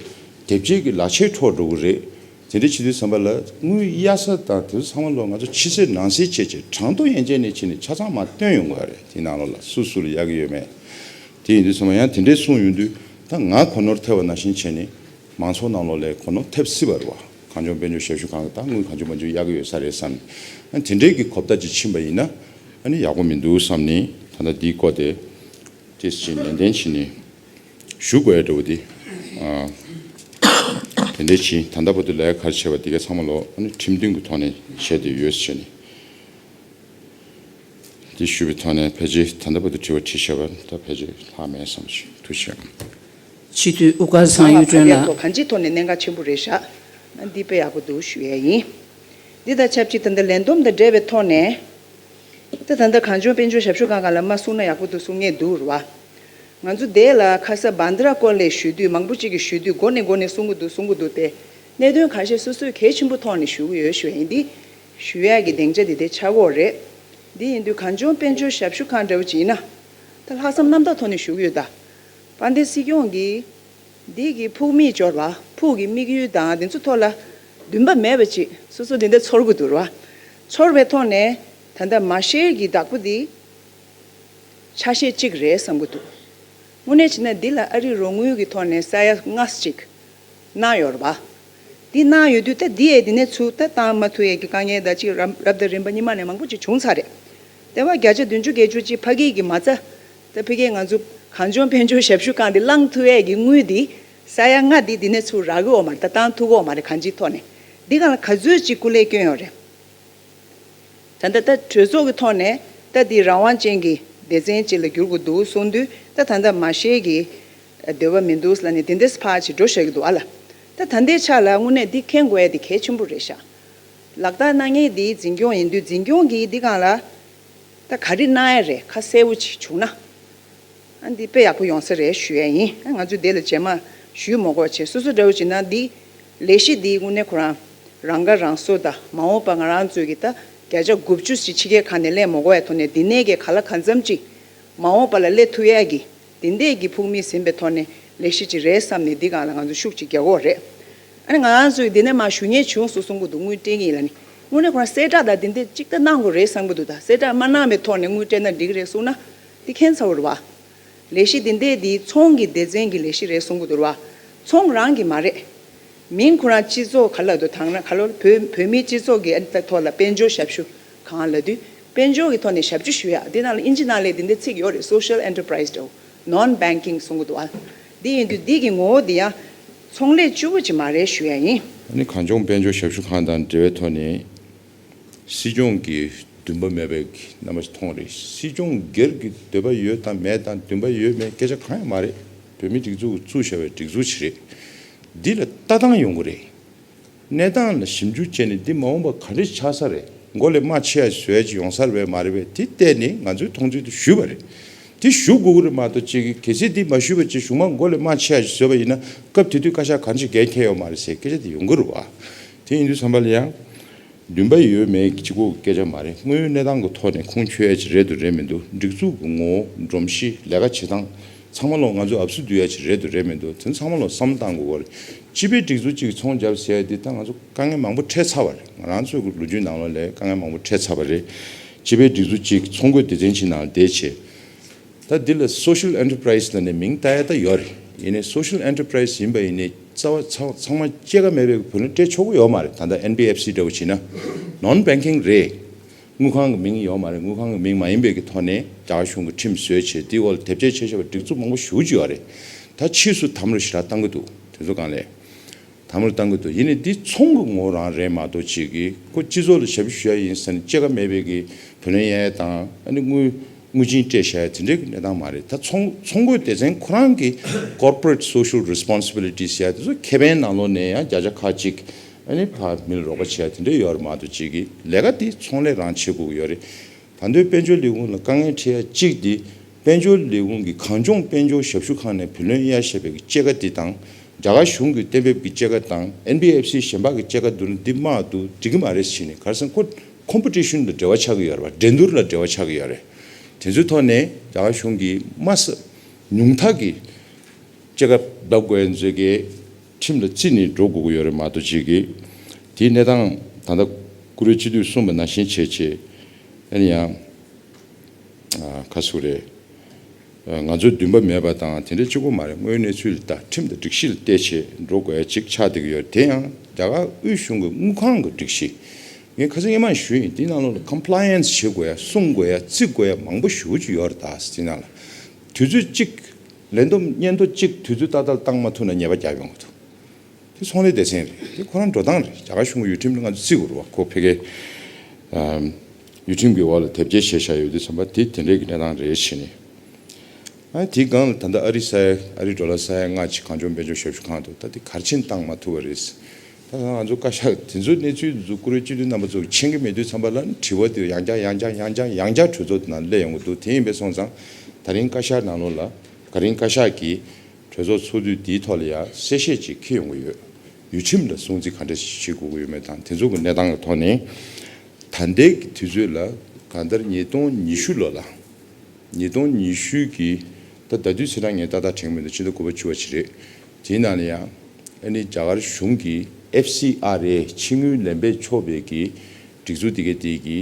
དེབ་སྐྱེལ་གྱི་ལག་ཆས་འཕྲོག་འགྲོ་གི་རེད། དེ་འདྲ་བྱེད་དུས་ཙམ་པ་ལ་དངུལ་གཡར་ས་དང་དེ་ཚོ་ཚང་མ་ལོ་ང་ཚོ་ཕྱི་གསལ་ནང་གསལ་བྱས་བྱས། གྲངས་ཐོ་ཡན་ཆད་ནས་བྱས་ནས་ཆ་ཚང་མར་བཏོན་ཡོང་དགོས་རེད། དེའི་ནང་ལོགས་ལ་སུ་སུ་ལ་གཡར་གྱི་ཡོད་མེད། དེ་ཡིན་དུས་ཙམ་པ་ཡང་དེ་འདྲའི་གསུངས་ཡོང་དུས། ད་ང་གོ་ནོར་ཐེབས་པ་ནང་བཞིན་བྱས་ནས་མང་ཚོགས་ནང་ལོགས་ལ་གོ་ནོར་ཐེབས་སྲིད་པ་རེད་བ། གངས་ལྗོངས་དཔལ་འབྱོར་ཞབས་ཞུ་ཁང་གིས་ད་དངུལ་གང་བྱུང་མང་བྱུང་གཡར་གྱི་ཡོད་ས་རེད་བསམ་ནས། ཨ། དེ་འདྲའི་གི་གོ་བརྡ་ཅིག་ཕྱིན་པ་ཡིན་ན། ཨ་ནི་ཡག་པོ་མི་འདུག་བསམ་ནས། ད་ལྟ་འདིའི་སྐོར་དེ་ཏོག་ཙམ་ནན་ཏན་བྱས་ནས་ཞུ་དགོས་ཡ་འདྲ་བོ་དེ། ཨ། དེ་འདྲ་བྱས། ད་ལྟ་བར་དུ་ལས་ཀ་ག་རེ་བྱས་པ་དེ་ག་ཚང་མ་ལོ། ཨ་ནི་ཁྲིམས་མཐུན་གྱི་ཐོག་ནས་བྱས་ཏེ་ཡོད་ཟེར་ནས། དེ་ཞུས་པའི་ཐོག་ནས་ཕལ་ཆེར་ད་ལྟ་བར་དུ་དྲི་བ་དྲིས་བཞག་པ་ད་ཕལ་ཆེར་ལྷག་མེད་བསམ་གྱི། ཐུགས་རྗེ་ཆེ། སྤྱི་འཐུས་དབུ་དཀར་ཚང་གཡུ་སྒྲོན་ལགས། གང་ཅིའི་ཐོག་ནས་གནད་འགག་ཆེན་པོ་རེད་ཤག་ཨ་འདི་དཔེ་ཡག་པོ་འདུག་ཞུ་ཡས་ཡིན། འདི་དང་ཆབས་ཅིག་ད་ལྟ་ལས་བསྡོམས་དང་འབྲེལ་བའི་ཐོག་ནས། ད་ད་ལྟ་གངས་ལྗོངས་དཔལ་འབྱོར་ཞབས་ཞུ་ཁང་སྒང་ལ་མ་གསུང་ན་ཡག་པོ་འདུག་གསུང་མཁན་འདུག་རེད་བ། ང་ཚོ་དེ་ལ་ཁ་ས་བྷན་དྲ་ཀོ་ལས་ཞུ་དུས་མང་པོ་ཅིག་གིས་ཞུ་དུས་མགོ་ནས་མགོ་ནས་གསུང་གི་འདུག་གསུང་གི་འདུག་སྟེ། གནད་དོན་ཁ་ཤས་སོ་སོས་གལ་ཆེན་པོ་མཐོང་ནས་ཞུ་གི་ཡོད་ཞུ་ཡ་ཡིན། འདི་ཞུ་ཡ་གི་སྡིངས་ཆ་འདི་དེ་ཆགས་ཀྱི་ཡོད་རེད། འདི་ཡིན་དུས་གངས་ལྗོངས་དཔལ་འབྱོར་ཞབས་ཞུ་ཁང་འདྲ་བོ་ཅིག་ཡིན་ན། ད་ལྷག་བསམ་རྣམ་དག་ཐོག་ནས་ཞུ་གི་ཡོད་ད། དཔལ་ལྡན་སྲིད་སྐྱོང་གིས། འདི་གི་ཕུགས་དམིགས་འབྱོར་བ་ཕུགས་ཀྱི་དམིགས་ཡུལ་དང་དེ་ཚོ་ཐོག་ལ་འདུན་པ་མེད་པ་ཅིག་སོ་སོ་འདི་འདྲ་ཚོར་གི་འདུག་ར། ཚོར་བའི་ཐོག་ནས་ད་ལྟ་མ་ཤེར་གྱི་བདག་པོ་འདི་ཆ་ཤས་གཅིག་རེད་བསམ་གི་འདུག་དངོས་གནས་བྱས་ན་འདི་ལ་ཨ་རི་རོགས་དངུལ་གྱི་ཐོག་ནས་ས་ཡ་ལྔ་ཅིག་གནང་ཡོད་རེད་པ། འདི་གནང་ཡོད་དུས་ད་འདི་ཡས་འདི་ནས་ཚུར་ད་བཏང་མ་ཐུབ་ཡས་ཀྱི་དཀའ་ངལ་ད་ཅིག་རབ་རབ་དང་རིམ་པ་སྔོན་མ་ནས་མང་པོ་ཅིག་བྱུང་ཚར་རེད། དེ་བ་བརྒྱ་ཆ་བདུན་ཅུ་བརྒྱད་ཅུ་ཅིག་ཕ་གི་གི་མ་རྩ། ད་ཕ་གིའི་ང་ཚོ་གངས་ལྗོངས་དཔལ་འབྱོར་ཞབས་ཞུ་ཁང་འདི་བླངས་ཐུབ་ཡས་ཀྱི་དངུལ་འདི་ས་ཡ་ལྔ་འདི་འདི་ནས་ཚུར་རག་གི་ཡོད་མ་རེད། ད་བཏང་ཐུབ་ཀྱི་ཡོད་མ་རེད་གང་ཅིའི་ཐོག་ནས། འདི་གང་ལ་ག་ཚོད་ཅིག་སྐུ་ལས་བསྐྱོན་ཡོད་རེད། ད་ལྟ་ད་གྲོས་ཚོགས་ཀྱི་ཐོག་ནས་ད་འདི་རང་དབང་ཅན་གྱི་སྡེ་ཚན་ཅིག་ལ་འགྱུར་དགོས་འདུག་གསུངས་དུས་ད་ད་ལྟ་མ་ཤེར་གྱི་འདོད་པ་མི་འདུག་ལབ་ནས་དེ་འདྲས་ཕར་ཅིག་འགྲོ་བཞག་གི་འདུག་ཨ་ལ། ད་ད་ལྟའི་ཆ་ལ་དངོས་གནས་འདི་མཁྱེན་དགོས་ཡ་དེ་གལ་ཆེན་པོ་རེད་ཤག་ལག་བསྟར་གནང་མཁན་འདི་འཛིན་སྐྱོང་ཡིན་དུས་འཛིན་སྐྱོང་གིས་འདི་སྒང་ལ་ད་ག་རེ་གནང་ཡ་རེད། ཁ་གསལ་པོ་ཅིག་བྱུང་ན། ཨ་འདི་དཔེ་ཡག་པོ་ཡོང་ས་རེད་ཞུ་ཡ་ཡིན། ཨ་ང་ཚོས་དེ་ལ་རྗེས་མ་ཞུས་མ་དགོས་བྱས་སོ་སོ་འདྲ་བོ་བྱས་ན་འདི་ལས་གཞི་འདི་དངོས་གནས་ཁོ་རང་རང་ཁ་རང་གསོ་དང་མ་འོངས་པ་ང་རང་ཚོས་ཀྱི་ད་བརྒྱ་ཆ་དགུ་བཅུ་ཞིག་ཕྱི་རྒྱལ་ཁག་ནས་སླེབས་མ་དགོས་ཡ་ཐོག་ནས་འདི་ནས་ཀྱི་ག་ལ་གང་འཚམ་ཅིག་མ་འོངས་པ་ལ་སླེབས་ཐུབ་ཡ་གི་དེ་འདྲས་ཀྱི་ཕུགས་དམིགས་ཟིན་པའི་ཐོག་ནས་ལས་གཞི་ཅིག་རེད་བསམ་ནས་འདི་སྒང་ལ་ང་ཚོ་ཤུགས་ཅིག་རྒྱག་དགོས་རེད། ཨ་ནི་ང་རང་ཚོས་འདི་ནས་མར་ཞུ་མཁན་བྱུང་སོང་གསུང་གི་འདུག་དངུལ་སྤྲད་མཁན་ཡིན་ལབ་ནི། དངོས་གནས་ཁོ་རང་གསལ་བསྒྲགས་དང་འདི་འདྲས་གཅིག་ད་གནང་དགོས་རེད་བསམ་གི་འདུག་ད་གསལ་བསྒྲགས་མ་གནང་བའི་ཐོག་ནས་དངུལ་སྤྲད་ན་འགྲིག་གི་རེད་གསུངས་ན། འདི་མཁྱེན་ཚར་བ་རེད་བ། ལས་གཞི་འདི་འདྲས་འདི་ཚོང་གི་སྡེ་ཚན་གྱི་ལས་གཞི་རེད་གསུང་གི་འདུག་རེད་བ། ཚོང་རང་གི་མ་རེད། མིང་ཁོ་རང་སྤྱི་ཚོགས་ག་ལ་འདུག་དང་ན་ག་ལ་བོད་བོད་མིའི་སྤྱི་ཚོགས་ཀྱི་ཨ་ནི་ཐོག་ལ་དཔལ་འབྱོར་ཞབས་ཞུ་གང་ལབ་དུས་དཔལ་འབྱོར་གྱི་ཐོག་ནས་ཞབས་ཞུ་ཞུ་ཡ་འདི་ནང་ལ་ཨིན་ཇི་ནང་ལས་འདི་འདྲ་ཚིག་ཡོད་རེད། social enterprise འདྲ་བོ་non banking གསུང་གི་འདུག་ཨ། འདི་ཡིན་དུས་འདི་གི་ངོ་བོ་འདི་ཡང་ཚོང་ལས་བཅུ་པོ་ཅིག་མ་རེད་ཞུ་ཡ་ཡིན། ཨ་ནི་གངས་ལྗོངས་དཔལ་འབྱོར་ཞབས་ཞུ་ཁང་དང་འབྲེལ་བའི་ཐོག་ནས། སྲིད་སྐྱོང་གི་འདུན་པ་མེད་པའི་རྣམ་པ་ཞིག་མཐོང་རེད། སྲིད་སྐྱོང་སྒེར་གྱི་འདོད་པ་ཡོད་དང་མེད་དང་འདུན་པ་ཡོད་མེད་སྐད་ཆ་གང་ཡང་མ་རེད། བོད་མི་སྒྲིག་འཛུགས་བཙུགས་བཞག་པའི་སྒྲིག་འཛུགས་ཤིག་རེད། འདི་ལ་ལྟ་སྟངས་ཡོང་གི་རེད། གནས་སྟངས་ལ་ཞིབ་འཇུག་བྱས་ནས་འདི་མ་འོངས་པ་ག་འདྲ་ཆགས་ས་རེད། མགོ་ལས་རྨ་ཆེ་ཡ་བཟོ་ཡ་ཅིག་ཡོང་ས་རེད་པས་མ་རེད་པས་དེ་བལྟས་ནས་ང་ཚོའི་མཐོང་ཚུལ་དེ་ཞུས་པ་རེད། དེ་ཞུ་དགོས་ཀྱི་རེད་མ་གཏོགས་ཅིག་གལ་སྲིད་འདི་མ་ཞུས་པ་ཅིག་གཞུག་མ་མགོ་ལས་རྨ་ཆེ་ཡ་ཅིག་བཟོས་པ་ཡིན་ན་སྐབས་དེ་དུས་བཀའ་ཤག་གང་ཅིག་འགན་འཁྱེར་ཡོད་མ་རེད་ཟེར་སྐད་ཆ་དེ་ཡོང་གི་རེད་བ། དེ་ཡིན་དུས་ཙམ་པ་ལ་ཡང་། འདུན་པ་ཡོད་མེད་གཅིག་པོ་སྐད་ཆ་མ་རེད། དངོས་ཡོད་གནས་སྟངས་ཀྱི་ཐོག་ནས་ཁུངས་འཁྱོལ་ཡ་ཅིག་རེད་འདུག་རེད་མི་འདུག་སྒྲིག་འཛུགས་ཀྱི་ངོ་བོ་སྒྲོམ་གཞི་ལས་ཀ་བྱེད་སྟངས་ཚང་མ་ལོག་ང་ཚོས་ཨབ་སུ་བསྡུ་ཡ་ཅིག་རེད་འདུག་རེད་མི་འདུག་དེ་ཚང་མ་ལོག་བསམ་བློ་བཏང་དགོས་ཀྱི་རེད། སྤྱི་པའི་སྒྲིག་འཛུགས་གཅིག་ཚོང་རྒྱབ་ཟེར་ཡ་འདི་ད་ང་ཚོ་དཀའ་ངལ་མང་པོ་འཕྲད་ཚར་བ་རེད། ང་རང་ཚོའི་ལོ་རྒྱུས་ནང་ལོགས་ལ་དཀའ་ངལ་མང་པོ་འཕྲད་ཚར་བ་རེད། སྤྱི་པའི་སྒྲིག་འཛུགས་གཅིག་ཚོང་སྒོའི་སྡེ་ཚན་གཅིག་ནང་བསྡད་བྱས། ད་འདི་ལ་social enterprise ལབ་ནས་མིང་བཏགས་ཡ་ད་ཡོད་རེད། ཡིན་ནའི་social enterprise ཡིན་པ་ཡིན་ནའི་རྩ་བ་ཚང་ཚང་མ་སྐྱེད་ཀ་མེད་པའི་བུ་ལོན་སྤྲད་ཆོག་གི་ཡོད་མ་རེད། ད་ལྟ་ཨེན་བི་ཨེཕ་སི་འདྲ་བོ་བྱས་ན་non banking རེད། དངུལ་ཁང་གི་མིང་ཡོད་མ་རེད། དངུལ་ཁང་གི་མིང་མ་ཡིན་པའི་གི་ཐོག་ནས་རྒྱ་གར་གཞུང་གི་ཁྲིམས་བཟོས་བྱས་འདི་འོག་ལ་དེབ་སྐྱེལ་བྱས་བྱས་པ་སྒྲིག་འཛུགས་མང་པོ་ཞེ་པོ་ཅིག་ཡོད་རེད། ད་ཕྱིས་སུ་དམ་རུ་ཞེ་དྲག་བཏང་གི་འདུག་དེ་ཚོ་སྒང་ལས། དམ་རུ་བཏང་གི་འདུག་ཡིན་ནའི་འདི་ཚོང་གི་ངོ་བོ་རང་རེད་མ་གཏོགས་ཅིག་གིས་ཁོ་སྤྱི་ཚོགས་ལ་ཞབས་ཞུ་བྱ་ཡིན་ཟེར་ནས་སྐྱེད་ཀ་མེད་པའི་གི་བུ་ལོན་གཡར་ཡ་དང་ཨ་ནི་དངུལ་དངུལ་ཆིངས་སྤྲད་བཞག་ཡ་དེ་འདྲའི་གི་གནས་སྟངས་མ་རེད། ད་ཚོང་ཚོང་སྒོའི་སྡེ་ཚན་ཁོ་རང་གི་corporate social responsibilities ཟེར་ཡ་དེ་ཚོ་ཁེ་ཕན་ནང་ལོགས་ནས་ཡང་བརྒྱ་ཆ་ཁ་གཅིག་ཨ་ནི་ཕར་མི་ལ་རོགས་པ་བྱེད་ཡ་དེ་འདྲ་ཡོད་རེད་མ་གཏོགས་ཅིག་གི་ལས་ཀ་དེ་ཚོང་ལས་རང་བྱེད་དགོས་ཀྱི་ཡོད་རེད། ད་དུང་དཔལ་འབྱོར་ལས་ཁུངས་ལ་དཀའ་ངལ་འཕྲད་ཡ་གཅིག་དེ་དཔལ་འབྱོར་ལས་ཁུངས་ཀྱི་གངས་ལྗོངས་དཔལ་འབྱོར་ཞབས་ཞུ་ཁང་ནས་བུ་ལོན་གཡར་བཞག་པའི་གི་སྐྱེད་ཀ་དེ་དང་རྒྱ་གར་གཞུང་གི་གཏན་འབེབས་ཀྱི་སྐྱེད་ཀ་དང་ཨེན་བི་ཨེཕ་སི་གཞན་པ་གི་སྐྱེད་ཀ་བསྡུར་ན་འདི་མ་གཏོགས་འགྲིག་གི་མ་རེད་ཟེར་ནས་ག་རེ་ཟེར་ན་ཁོ་ཀོམ་པི་ཊི་ཤན་ལ་འབྲེལ་བ་ཆགས་ཀྱི་ཡོད་རེད་བ། འགྲན་བསྡུར་ལ་འབྲེལ་བ་ཆགས་ཀྱི་ཡོད་རེད། དེ་ཚོའི་ཐོག་ནས་རྒྱ་གར་གཞུང་གིས་དམའ་ས་ཉུང་མཐའ་གི་སྐྱེད་ཀ་ལྡབ་དགོས་ཡ་མཛོད་དགེ་ཁྲིམས་ལ་བརྩིས་ནས་འགྲོ་དགོས་ཀྱི་ཡོད་རེད་མ་གཏོགས་ཅིག་གིས་དེའི་གནས་སྟངས་ད་ལྟ་བཀུར་འོས་སྤྱི་འཐུས་གསུངས་པ་ནང་བཞིན་བྱས་བྱས་ཨ་ནི་ཡང་ཁ་སུ་རེད། ང་ཚོའི་འདུན་པ་མེད་པ་དང་དེ་འདྲ་གཅིག་པོ་མ་རེད། དངོས་ཡོད་གནས་ཚུལ་ལ་ལྟ་ཁྲིམས་དང་སྒྲིག་གཞི་ལ་བལྟས་བྱས་འགྲོ་དགོས་ཡ་ཅིག་ཆགས་བསྡད་ཀྱི་ཡོད་རེད། དེ་ཡང་རྒྱ་གར་དབུས་གཞུང་གི་དངུལ་ཁང་གི་སྒྲིག་གཞི་ངས་ཁ་སང་སྔོན་མ་ཞུས་ཡིན། དེའི་ནང་ལོགས་ལ་compliance བྱེད་དགོས་ཡ་སྲུང་དགོས་ཡ་བརྩི་དགོས་ཡ་མང་པོ་ཞེ་པོ་ཅིག་ཡོད་རེད། ད་དེའི་ནང་ལ་དུས་ཚོད་གཅིག་ལས་བསྡོམས་སྙན་ཐོ་གཅིག་དུས་ཚོད་ཏག་ཏག་བཏང་མ་ཐུབ་ན་ཉེས་པ་བརྒྱབ་ཡོང་གི་འདུག་དེ་ཚོང་ལས་སྡེ་ཚན་རེད། དེ་ཁོ་རང་འགྲོ་སྟངས་རེད། རྒྱ་གར་གཞུང་གི་ཡུལ་ཁྲིམས་ལ་ང་ཚོ་བརྩི་དགོས་རེད་བ། ཁོ་ཕ་གིའི་ཨམ་ ཡུལ་ཁྲིམས་ཀྱི་འོག་ལ་དེབ་སྐྱེལ་བྱས་བཞག་ཡོད་དུས་ཙམ་པ་དེ་དེ་འདྲའི་གི་གནས་སྟངས་རེད་བྱས་ནས། ཨ་དེའི་སྒང་ལ་ད་ལྟ་ཨ་རི་ས་ཡ་ཨ་རི་ཌོ་ལར་ས་ཡ་ལྔ་ཅིག་གངས་ལྗོངས་དཔལ་འབྱོར་ཞབས་ཞུ་ཁང་དུ་ད་དེ་ག་རེ་བྱས་ནས་བཏང་མ་ཐུབ་པ་རེད། ད་ང་ཚོ་བཀའ་ཤག་དེ་ཚོའི་གནས་ཚུལ་དེ་ཚོ་བཀུར་འོས་སྤྱི་འཐུས་རྣམ་པ་ཚོ་མཁྱེན་གྱི་མེད་དུས་ཙམ་པ་ལ་དྲི་བ་དེ་ཡང་བསྐྱར་ཡང་བསྐྱར་ཡང་བསྐྱར་ཡང་བསྐྱར་གྲོས་ཚོགས་དེ་ནང་སླེབས་ཡོང་གི་འདུག་དེ་ཡིན་པས་སོང་ཙང་ད་རིང་བཀའ་ཤག་ནང་ལོགས་ལ་ད་རིང་བཀའ་ཤག་གིས་གྲོས་ཚོགས་ཚོགས་དུས་འདིའི་ཐོག་ལ་ཡང་གསལ་བཤད་ཅིག་འཁྱེར་ཡོང་གི་ཡོད། ཡུལ་ཁྲིམས་ལ་སྲུང་བརྩི་ག་འདྲ་ཞིག་བྱེད་དགོས་ཀྱི་ཡོད་མེད་དང་དེ་ཚོ་གི་གནས་སྟངས་ཀྱི་ཐོག་ནས་ད་ལྟའི་གི་དུས་ཚོད་ལ་གང་ལྟར་ཉིས་སྟོང་ཉི་ཤུ་ལོ་ལ། ཉིས་སྟོང་ཉི་ཤུ་གི་ད་ད་དུས་ཚེས་གྲངས་ངས་ཏག་ཏག་དྲན་གྱི་མི་འདུག་ཕྱི་ཟླ་དགུ་པ་བཅུ་པ་ཅིག་རེད། དེའི་ནང་ལ་ཡང་ཨ་ནི་རྒྱ་གར་གཞུང་གི་ཨེཕ་སི་ཨར་ཨེ་ཕྱི་དངུལ་ལེན་པས་ཆོག་པའི་གི་སྒྲིག་འཛུགས་དེ་གའི་དེ་གི་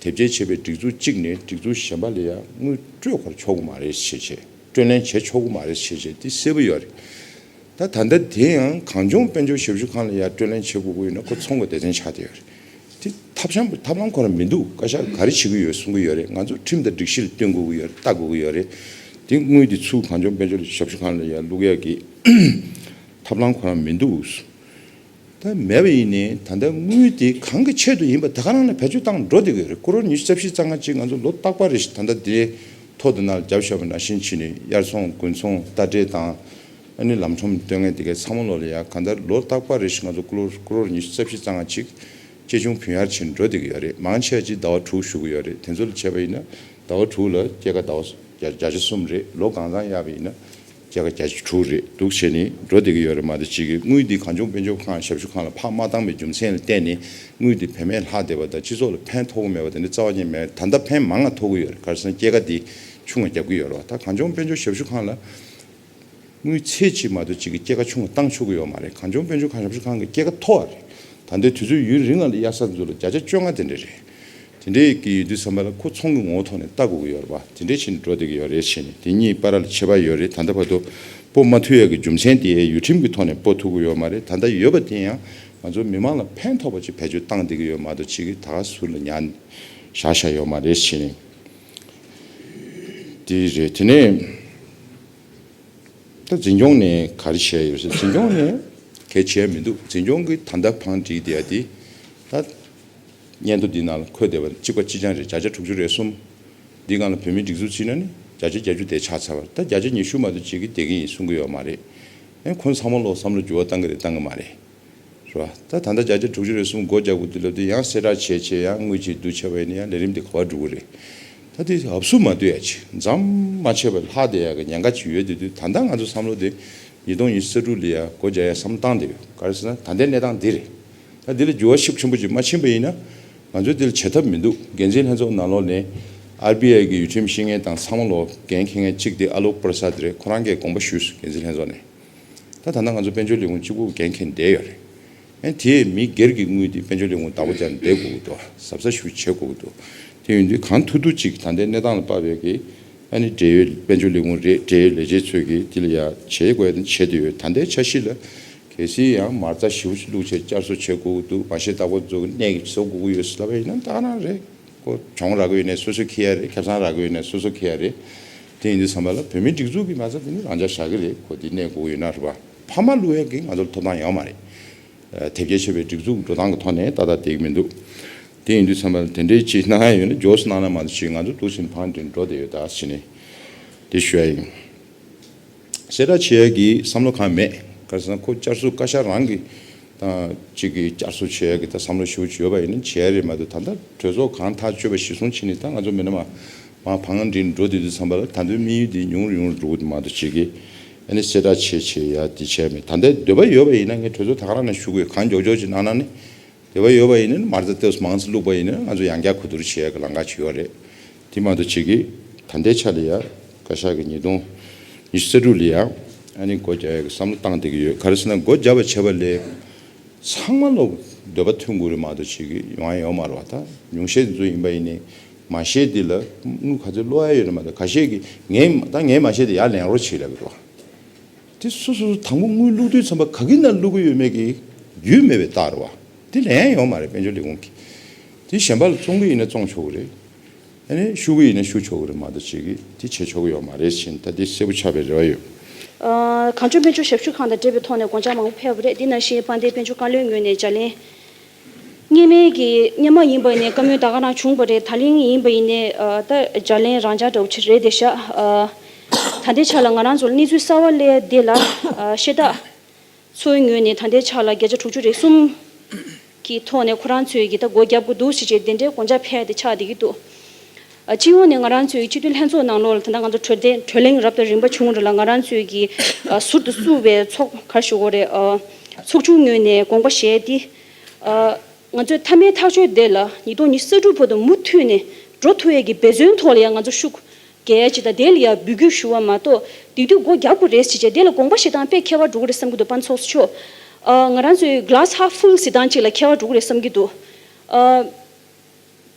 དེབ་སྐྱེལ་བྱས་པའི་སྒྲིག་འཛུགས་གཅིག་ནས་སྒྲིག་འཛུགས་གཞན་པ་ལ་ཡང་དངུལ་སྤྲོད་གར་ཆོག་གི་མ་རེད་ཞེས་བྱས། སྤྲོད་ལེན་བྱེད་ཆོག་གི་མ་རེད་ཞེས་བྱས་དེ་གསལ་པོ་ཡོད་རེད། ད་ད་ལྟ་དེ་ཡང་གངས་ལྗོངས་དཔལ་འབྱོར་ཞབས་ཞུ་ཁང་ལ་ཡང་སྤྲོད་ལེན་བྱེད་དགོས་ཀྱི་ཡོད་ན་ཁོ་ཚོང་གི་སྡེ་ཚན་ཆགས་བསྡད་ཡོད་རེད། དེ་ཐབས་ཤམ་ཐབས་ལམ་ཁོ་རང་མི་འདུག་བཀའ་ཤག་ག་རེ་བྱེད་ཀྱི་ཡོད་གསུང་གི་ཡོད་རེད། ང་ཚོ་ཁྲིམས་དང་སྒྲིག་གཞི་ལ་བསྟུན་དགོས་ཀྱི་ཡོད་རེད། ལྟ་དགོས་ཀྱི་ཡོད་རེད། དེ་དངུལ་དེ་ཚུར་གངས་ལྗོངས་དཔལ་འབྱོར་ཞབས་ཞུ་ཁང་ལ་ཡང་བླུག་ཡག་གི་ཐབས་ལམ་ཁོ་རང་མི་འདུག་ད་མེད་པ་ཡིན་ནའི་ད་ལྟ་དངུལ་དེ་གང་གི་ཆེད་དུ་ཡིན་པ་ད་ག་རང་ལ་བེད་སྤྱོད་བཏང་འགྲོ་བསྡད་ཀྱི་ཡོད་རེད། ཀོ་རོར་ཉི་ཤུ་རྩ་བཞི་རྩ་ལྔ་གཅིག་ང་ཚོ་ལོ་རྟག་པར་རེ་བཞིན་ད་ལྟ་དེ་ཐོག་དེ་ནང་ལ་རྒྱབ་བཞག་པ་ནང་བཞིན་བྱས་ནས་དབྱར་ཚོང་དགུན་ཚོང་རྟ་དྲེལ་དང་ཨ་ནི་ལམ་ཁྲོམ་སྟོན་མཁན་དེ་གའི་ཚང་མ་ལོག་ལ་ཡ་གང་ལྟར་ལོ་རྟག་པར་རེ་བཞིན་ང་ཚོ་ཀོ་རོར་ཀོ་རོར་ཉི་ཤུ་རྩ་བཞི་རྩ་ལྔ་གཅིག་གཅེས་ཆུང་བུན་གཡར་བྱས་ནས་འགྲོ་བསྡད་ཀྱི་ཡོད་རེད། མང་ཆེ་བ་ཅིག་ཟླ་བ་དྲུག་ཞུ་གི་ཡོད་རེད། དེ་ཚོ་ལ་བྱས་པ་ཡིན་ན་ཟླ་བ་དྲུག་ལ་སྐྱེད་ཀ་ཟླ་བ་བརྒྱ་བརྒྱ་ཆ་གསུམ་རེད། ལོ་གང་ཚང་གཡར་བ་ཡིན་ན། སྐྱེད་ཀ་བརྒྱ་ཆ་དྲུག་རེད་འདུག་བྱས་ནས་འགྲོ་བསྡད་ཀྱི་ཡོད་རེད་མ་གཏོགས་ཅིག་གི་དངུལ་འདི་གངས་ལྗོངས་དཔལ་འབྱོར་ཁང་ཞབས་ཞུ་ཁང་ལ་ཕར་མ་བཏང་བའི་རྒྱུ་མཚན་ལ་བརྟེན་ནས་དངུལ་འདི་བེད་མེད་ལྷག་བསྡད་པ་དང་སྤྱི་ཚོགས་ལ་ཕན་ཐོགས་ཀྱི་མེད་པ་དེ་འདྲ་རྩ་བ་ཉིད་མེད། ད་ལྟ་ཕན་མང་ང་ཐོགས་ཀྱི་ཡོད་རེད། ག་རེ་ཟེར་ན་སྐྱེད་ཀ་འདི་ཆུང་ང་རྒྱབ་ཀྱི་ཡོད་རེད་བ། ད་གངས་ལྗོངས་དཔལ་འབྱོར་ཞབས་ཞུ་ཁང་ལ་དངུལ་ཚད་གཅིག་མ་གཏོགས་ཅིག་གི་སྐྱེད་ཀ་ཆུང་ང་བཏང་ཆོག་གི་ཡོད་མ་རེད། གངས་ལྗོངས་དཔལ་འབྱོར་ཁང་ཞབས་ཞུ་ཁང་གི་སྐྱེད་ཀ་མཐོ་བ་རེད། ད་ལྟའི་དུས་ཚོད་ཡུན་རིང་ང་ལ་གཡར་ས་ཚོ་ལ་བརྒྱ་ཆ་བཅོ་ལྔ་དེ་འདྲ་རེད། དེ་འདྲའི་གི་ཡོད་དུས་ཙམ་པ་ལ་ཁོ་ཚོང་གི་ངོ་བོ་ཐོག་ནས་ལྟ་དགོས་ཀྱི་ཡོད་རེད་པ། དེ་འདྲའི་ཕྱིན་འགྲོ་བསྡད་ཀྱི་ཡོད་རེད་བྱས་ནས་དེ་གཉིས་བར་ལ་ཁྱད་པར་ཡོད་རེད། ད་ལྟ་བར་དུ་སྤོ་མ་ཐུབ་ཡག་གི་རྒྱུ་མཚན་དེ་ཡུལ་ཁྲིམས་ཀྱི་ཐོག་ནས་སྤོ་ཐུབ་ཀྱི་ཡོད་མ་རེད། ད་ལྟ་ཡོད་པ་དེ་ཡང་ང་ཚོ་མི་མང་ལ་ཕན་ཐོགས་པ་ཅིག་བེད་སྤྱོད་བཏང་བསྡད་ཀྱི་ཡོད་མ་གཏོགས་ཅིག་གིས་ད་ག་ཟུར་ལ་ཉར་བཞག་བཞག་ཡོད་མ་རེད་བྱས་ནས་དེ་རེད། དེ་ནས། ད་འཛིན་སྐྱོང་ནས་ག་རེ་བྱས་ཡོད་ཟེར། འཛིན་སྐྱོང་ནས་གལ་ཆེ་མི་འདུག་འཛིན་སྐྱོང་གི་ད་ལྟ་བང་སྒྲིག་བསྡད་ཡ་དེ་ད་སྙན་ཐོ་འདི་ནང་ལ་འཁོད་བསྡད་པ་གཅིག་པ་གཅིག་རྐྱང་རེད། བརྒྱ་ཆ་དྲུག་ཅུ་རེ་གསུམ། འདི་སྒང་ལ་བོད་མིའི་སྒྲིག་འཛུགས་བརྩིས་ན་ནི་བརྒྱ་ཆ་བརྒྱད་ཅུ་དེ་ཆགས་ཚར་བ་རེད། ད་བརྒྱ་ཆ་ཉི་ཤུ་མ་གཏོགས་གཅིག་གིས་བསྡད་ཀྱི་ཡིན་གསུང་གི་ཡོད་མ་རེད། ཨེ་ཁོང་ཚང་མ་ལོག་བསམ་བློ་འགྱུར་བ་བཏང་གི་རེད་བཏང་གི་མ་རེད། རེད་བ། ད་ད་ལྟ་བརྒྱ་ཆ་དྲུག་ཅུ་རེ་གསུམ་སྒོ་རྒྱག་དགོས་དུས་ལབ་དུས་ཡང་གསལ་བསྒྲགས་བྱས་བྱས་ཡང་དངུལ་ཅིག་བསྡུ་བྱས་པ་ཡིན་ན་ཡང་ལས་རིམ་དེ་ག་པར་འགྲོ་གི་རེད། ད་དེ་ཧབ་སུ་མ་སྡུད་ཡ་ཅིག་མཚམས་མ་ཆད་པར་ལྷག་བསྡད་ཡ་གི་ཉེན་ཁ་ཅིག་ཡོད་དེ་དུས་ད་ལྟ་ང་ཚོ་བསམ་བློ་དེ་ཉིས་སྟོང་ཉི་ཤུ་རྩ་དྲུག་ལ་ཡ་སྒོ་རྒྱག་ཡ་བསམ་བློ་བཏང་བསྡད་ཡོད། ག་རེ་ཟེར་ན་ད་ལྟའི་གནས་སྟངས་འདི་རེད། ད་འདི་ལ་འགྱུར་བ་ཤུགས་ཆེན་པོ་ཅིག་མ་ཕྱིན་པ་ཡིན་ན་ང་ཚོས་འདི་ལ་བྱེད་ཐབས་མི་འདུག་འགན་འཛིན་ལྷན་ཚོགས་ནང་ལོགས་ནས་ཨར་བི་ཨའི་གི་ཡུལ་ཁྲིམས་ཤེས་མཁན་དང་ཚང་མ་ལོག་འགན་འཁྱེར་མཁན་གཅིག་དེ་ཨ་ལོག་པར་ས་དེ་རེད། ཁོ་རང་གིས་དགོངས་པ་ཞུས་སོང་འགན་འཛིན་ལྷན་ཚོགས་ནས། ད་ད་ལྟ་ང་ཚོ་དཔལ་འབྱོར་ལས་ཁུངས་གཅིག་པུ་འགན་འཁྱེར་བསྡད་ཡོད་རེད། ཨ་ནི་དེས་མི་སྒེར་གྱི་དངུལ་དེ་དཔལ་འབྱོར་ལས་ཁུངས་བདག་པོ་བརྒྱབ་ནས་བསྡད་དགོས་ཀྱི་འདུག་གཟབ་གཟབ་ཞིག་བྱེད་དགོས་ཀྱི་འདུག་དེ་ཡིན་དུས་གང་ཐུབ་ཐུབ་ཅིག་ད་ལྟའི་གནས་སྟངས་ལ་དཔག་པའི་གི་ཨ་ནི་འབྲེལ་ཡོད་དཔལ་འབྱོར་ལས་ཁུངས་རེད། འབྲེལ་ཡོད་ལས་བྱེད་ཚོས་ཀྱིས་དེ་ལ་ཡ་བྱེད་དགོས་ཡ་དེ་བྱེད་བསྡད་ཡོད། ད་ལྟའི་འཆར་གཞི་ལ་གལ་སྲིད་ཡང་མ་རྩ་ཞེ་པོ་ཅིག་བླུགས་བྱས་བསྐྱར་གསོ་བྱེད་དགོས་ཀྱི་འདུག་མ་གཞི་བདག་པོ་ཚོ་གི་གནས་ཀྱི་བཟོ་དགོས་ཀྱི་ཡོད་ཟེར་ལབ་པ་ཡིན་ན་ད་ག་རང་རེད། ཁོ་གྱོང་རག་གི་ཡོད་ན་སོ་སོས་འཁྱེར་ཡ་རེད། ཁེ་བཟང་རག་གི་ཡོད་ན་སོ་སོས་འཁྱེར་ཡ་རེད། དེ་ཡིན་དུས་ཙམ་པ་ལ་བོད་མིའི་སྒྲིག་འཛུགས་ཀྱི་མ་རྩ་དེ་ནི་རང་འཇགས་བཞག་གི་རེད། ཁོ་དེ་གནས་དགོས་ཀྱི་ཡོད་ན་རེད་པ། ཕ་མ་བླུག་ཡ་གི་ང་ཚོར་ཐོབ་ཐང་ཡོད་མ་རེད། ཨ་དེབ་སྐྱེལ་བྱས་པའི་སྒྲིག་འཛུགས་འགྲོ་སྟངས་ཀྱི་ཐོག་ནས་ཏག་ཏག་བསྡད་ཀྱི་མི་འདུག་དེ་ཡིན་དུས་ཙམ་པ་ལ་དེ་འདྲའི་ཅིག་གནང་ཡ་ཡོད་ན་མགྱོགས་སུ་གནང་ན་མ་གཏོགས་ཅིག་ང་ཚོ་འདུག་ཟིན་ཕངས་འདྲེན་འགྲོ་བསྡད་ཡོད་ད་ཟེར་ནས་དེ་ཞུ་ཡ་ཡིན། གསལ་བསྒྲགས་བྱེད་ཡ་གི་བསམ་བློ་གང་མེད། ག་རེ་ཟེར་ན་ཁོ་བསྐྱར་གསོ་བཀའ་ཤག་རང་གི་དང་གཅིག་གི་བསྐྱར་གསོ་བྱེད་ཡ་གི་ད་བསམ་བློ་ཞེ་པོ་ཅིག་ཡོད་པ་ཡིན་ན་བྱེད་ཡ་རེད་མ་གཏོགས་ད་ལྟ་གྲོས་ཚོགས་གང་ཐག་གཅོད་པ་གཞིར་བཟུང་བྱས་ནས་ད་ང་ཚོ་མི་སྣ་མ་མ་ཕངས་འདྲེན་འགྲོ་བསྡད་དུས་ཙམ་པ་ལ་ད་དུང་དམིགས་ཡུལ་འདི་ཉུང་རུ་ཉུང་རུ་འགྲོ་གི་འདུག་མ་གཏོགས་གཅིག་གི་ཨ་ནི་གསལ་བསྒྲགས་བྱེད་བྱེད་ཡ་འདི་བྱས་མེད། ད་ལྟའི་འདོད་པ་ཡོད་པ་ཡིན་ན་ངས་གྲོས་ཚོགས་ད་ག་རང་ནང་ཞུ་དགོས། གང་མགྱོགས་མགྱོགས་ཅིག་གནང་ན་ནི། དེ་བ་ཡོད་པ་ཡིན་ན་མར་ད་ལྟོས་མང་ཙམ་བླུགས་པ་ཡིན་ན་ང་ཚོ་ཡང་བསྐྱར་གོ་བསྡུར་བྱེད་ཡ་གི་ལམ་ཁ་ཅིག་ཡོད་རེད། དེ་མ་གཏོགས་ཅིག་གིས་ད་ལྟའི་ཆ་ལ་ཡ་བཀའ་ཤག་གི་ཉིས་སྟོང་ཉི་ཤུ་རྩ་དྲུག་ལ་ཡ་ཨ་ནི་སྒོ་རྒྱག་ཡ་གི་བསམ་བློ་བཏང་བསྡད་ཀྱི་ཡོད། ག་རེ་ཟེར་ན་སྒོ་རྒྱབ་པ་བྱས་པ་ལས་ཚང་མ་ལོག་འདོད་པ་མཐུན་དགོས་རེད་མ་གཏོགས་ཅིག་གི་ཡོང་ཡ་ཡོད་མ་རེད་བ། ད་ཉུང་ཤས་དེ་ཚོ་ཡིན་པ་ཡིན་ནའི་མ་ཤེས་དེ་ལ་དངུལ་ག་ཚོད་སློག་ཡ་ཡོད་རེད་མ་གཏོགས་ག་ཤས་ཀྱིས་ངས་ད་ངས་མ་ཤེས་དེ་ཡར་ལེན་རོགས་བྱེད་ལབ་ཀྱི་འདུག་བ། དེ་སོ་སོ་སོ་དང་པོ་དངུལ་བླུག་དུས་ཙམ་པ་ག་གི་ནང་བླུག་གི་ཡོད་མེད་ཀྱི་རྒྱུས་མེད་པའི་རྟགས་རེད་བ། དེ་ལན་ཡང་ཡོད་མ་རེད་དཔལ་འབྱོར་ལས་ཁུངས་ཀྱིས། དེ་གཞན་པ་ལ་བཙོང་གི་ཡིན་ན་བཙོང་ཆོག་གི་རེད། ཨ་ནི་བཤུ་གི་ཡིན་ན་བཤུ་ཆོག་གི་རེད་མ་གཏོགས་ཅིག་གིས་དེ་བྱེད་ཆོག་གི་ཡོད་མ་རེད་ཟེར་ད་དེ་གསལ་པོ་ཆགས་པའི་རེ་བ་ཡོད། ཨ་གངས་ལྗོངས་དཔལ་འབྱོར་ཞབས་ཞུ་ཁང་དང་འབྲེལ་བའི་ཐོག་ནས་དགོངས་འཆར་མང་པོ་ཕེབས་པ་རེད། དེ་ནང་བཞིན་དཔལ་ལྡན་དཔལ་འབྱོར་བཀའ་བློན་ངོས་ནས་བརྗེ་ལེན། སྔོན་མའི་གི་སྔོན་མ་ཡིན་པ་ཡིན་ནའི་བཀའ་མོལ་ད་ག་རང་བྱུང་བ་རེད། ད་ལན་ཡིན་པ་ཡིན་ནའི་ཨ་ད་བརྗེ་ལེན་རང་འཇགས་འདྲ་བོ་ཅིག་རེད་དེ་ཤག་ཨ་ད་ལྟའི་ཆ་ལ་ང་རང་ཚོ་ལ་གནས་ཚུལ་གསར་པ་སླེབས་བསྡད་ལ་ཨ་ཤེས་ད། ཚོའི་ངོས་ནས་ད་ལྟའི་ཆ་ལ་བརྒྱ་ཆ་དྲུག་ཅུ་རེ་གསུམ་གྱི་ཐོག་ནས་ཁོ་རང་ཚོས་ཀྱི་ད་སྒོ་བརྒྱབ་དགོས་འདུག་ཟེར་བྱས་དེ་འདྲའི་དགོངས་འཆར་ཕེབས་ཏེ་ཆགས་བསྡད་ཀྱི་འདུག་ཨ་སྤྱི་ཡོངས་ནས་ང་རང་ཚོའི་སྤྱི་འཐུས་ལྷན་ཚོགས་ནང་ལོགས་ལ་ད་ལྟ་ང་ཚོ་གྲོས་གྲོས་གླེང་རབ་དང་རིམ་པ་བྱུང་རེད་ལ། ང་རང་ཚོའི་གི་ཨ་ཟུར་དུ་བཙུགས་པའི་ཚོགས་ག་རེ་ཞུ་དགོས་རེད། ཨ་ཚོགས་ཆུང་ངོས་ནས་དགོངས་པ་བཞེས་ཏེ། ཨ་ང་ཚོས་མཐའ་མའི་ཐག་གཅོད་དེ་ལ་ཉིས་སྟོང་ཉི་ཤུ་རྩ་དྲུག་བར་དུ་མུ་མཐུད་ནས་འགྲོ་ཐུབ་ཡས་ཀྱི་འབད་བརྩོན་ཐོག་ལ་ཡང་ང་ཚོ་ཤུགས་རྒྱག་ཡ་ཅིག་དང་། དེ་ལ་ཡང་འབོད་སྐུལ་ཞུ་བ་མ་གཏོགས་དེ་དུས་སྒོ་རྒྱག་དགོས་རེད་ཟེར་བྱས་དེ་ལ་དགོངས་པ་བཞེས་སྟངས་དཔེ་ཁྱད་པར་འགྲོ་གི་རེད་བསམ་གྱི་འདུག་དཔལ་ཚོགས་གཙོ་མཆོག་ཨ་ང་རང་ཚོའི་glass half full ཟེར་སྟངས་ཅིག་ལ་ཁྱད་པར་འགྲོ་གི་རེད་བསམ་གྱི་འདུག་ཨ་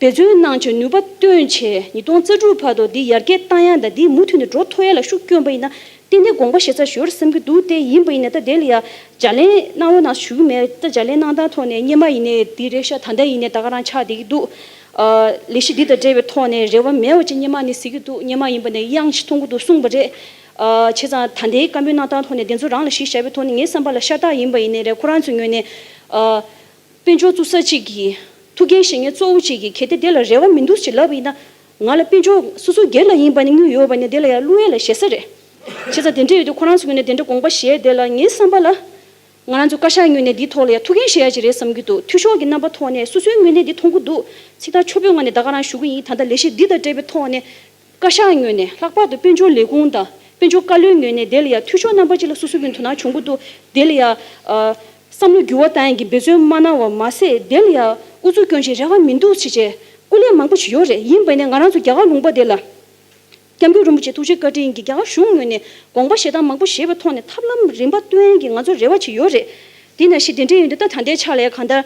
འབད་བརྩོན་གནང་བྱས་ནུས་པ་བཏོན་བྱས་ཉིས་སྟོང་རྩ་དྲུག་བར་དུ་འདི་ཡར་རྒྱས་བཏང་ཡ་དང་འདི་མུ་མཐུད་ནས་འགྲོ་ཐུབ་ཡ་ལ་ཤུགས་བསྐྱོན་པ་ཡིན་ན། ཏན་ཏན་དགོངས་པ་བཞེས་ས་ཞོར་བསམ་གྱི་འདུག་དེ་ཡིན་པ་ཡིན་ན་ད་དེ་ལ་ཡ་བརྗེ་ལེན་གནང་རོགས་གནང་ཞུ་གི་མེད། ད་བརྗེ་ལེན་གནང་སྟངས་ཐོག་ནས་སྔོན་མ་ཡིན་ནའི་འདི་རེད་ཤག་ད་ལྟ་ཡིན་ནའི་ད་ག་རང་ཆགས་བསྡད་ཀྱི་འདུག་ཨ་ལས་གཞི་འདི་དང་འབྲེལ་བའི་ཐོག་ནས་རེ་བ་མེད་པ་ཅིག་སྔོན་མ་ནས་གཟིགས་ཀྱི་འདུག་སྔོན་མ་ཡིན་པ་ནས་གཡང་ཞིག་མཐོང་གི་འདུག་གསུངས་པ་རེད། ཨ་བྱས་ཙང་ད་ལྟའི་བཀའ་མོལ་གནང་སྟངས་ཐོག་ནས་དེ་ཚོ་རང་ལ་གཞི་བཞག་པའི་ཐོག་ནས་ངའི་བསམ་པ་ལ་ཤ་སྟག་ཡིན་པ་ཡིན་ནའི་རེད། ཁོ་རང་ཚོའི་ངོས་ནས་ཨ། དཔལ་འབྱོར་བཙུགས་ས་གཅིག་གིས་ཐུགས་འགན་བཞེས་མཁན་གཙོ་བོ་གཅིག་གིས་གལ་ཏེ་དེ་ལ་རེ་བ་མི་འདུག་ཅེས་ལབ་པ་ཡིན་ན། ང་ལ་དཔལ་འབྱོར་སོ་སོ་སྒེར་ལ་ཡིན་པ་ནི་དངུལ་ཡོད་པ་ནི་དེ་ལ་ཡང་བླུག་ཡས་ལ་ཞེ་ས་རེད། བྱས་ཙང་དེ་འདྲ་ཡོད་དུས་ཁོ་རང་ཚོ་ངོས་ནས་དེ་འདྲ་དགོངས་པ་བཞེས་དེ་ལ་ངའི་བསམ་པ་ལ། ང་རང་ཚོ་བཀའ་ཤག་ངོས་ནས་འདིའི་ཐོག་ལ་ཡང་ཐུགས་འགན་བཞེས་ཡ་ཅིག་རེད་བསམ་གྱི་འདུག་འཐུས་ཤོར་གྱི་རྣམ་པ་ཐོག་ནས་སོ་སོའི་ངོས་ནས་འདི་མཐོང་གི་འདུག་ཚིག་ཐག་ཆོད་པོའི་ངང་ནས་ད་ག་རང་ཞུ་གི་ཡིན། ད་ལྟ་ལས་གཞི་འདི་དང་འབྲེལ་བའི་ཐོག་ནས། བཀའ་ཤག་ངོས་ནས་ལྷག་པར་དུ་དཔལ་འབྱོར་ལས་ཁུངས་དང་དཔལ་འབྱོར་བཀའ་བློན་ངོས་ནས་དེ་ལ་ཡང་འཐུས་ཤོར་རྣམ་པ་ཅིག་ལ་སོ་སོ་གི་དོ་སྣང་བྱུང་གི་འདུག་དེ་ལ་ཡང་ཨ་བསམ་བློ་འགྱུར་བ་བཏང་ཡག་གི་འབད་བརྩོན་མ་གནང་བ་མ་ཟད། དེ་ལ་ཡང་ཨུ་ཚུགས་སྐྱོན་ཅིག་རེ་བ་མི་འདུག་ཅེས་བྱས་སྐུ་ལས་མང་པོ་ཞིག་ཡོད་རེད། ཡིན་པ་ནས་ང་རང་ཚོ་རྒྱ་གར་ལུང་པ་དེ་ལ་སྐྱབས་མགོན་རིན་པོ་ཆེ་ཐུགས་རྗེ་བཀའ་དྲིན་གྱིས་རྒྱ་གར་གཞུང་ངོས་ནས་དགོངས་པ་བཞེས་སྟངས་མང་པོ་བཞེས་པའི་ཐོག་ནས་ཐབས་ལམ་རིམ་པ་སྟོན་ཡག་གི་ང་ཚོ་རེ་བ་ཅིག་ཡོད་རེད། དེ་ནང་བཞིན་དེ་འདྲ་ཡིན་དུས་ད་ད་ལྟའི་ཆ་ལ་ཡང་གང་ལྟར།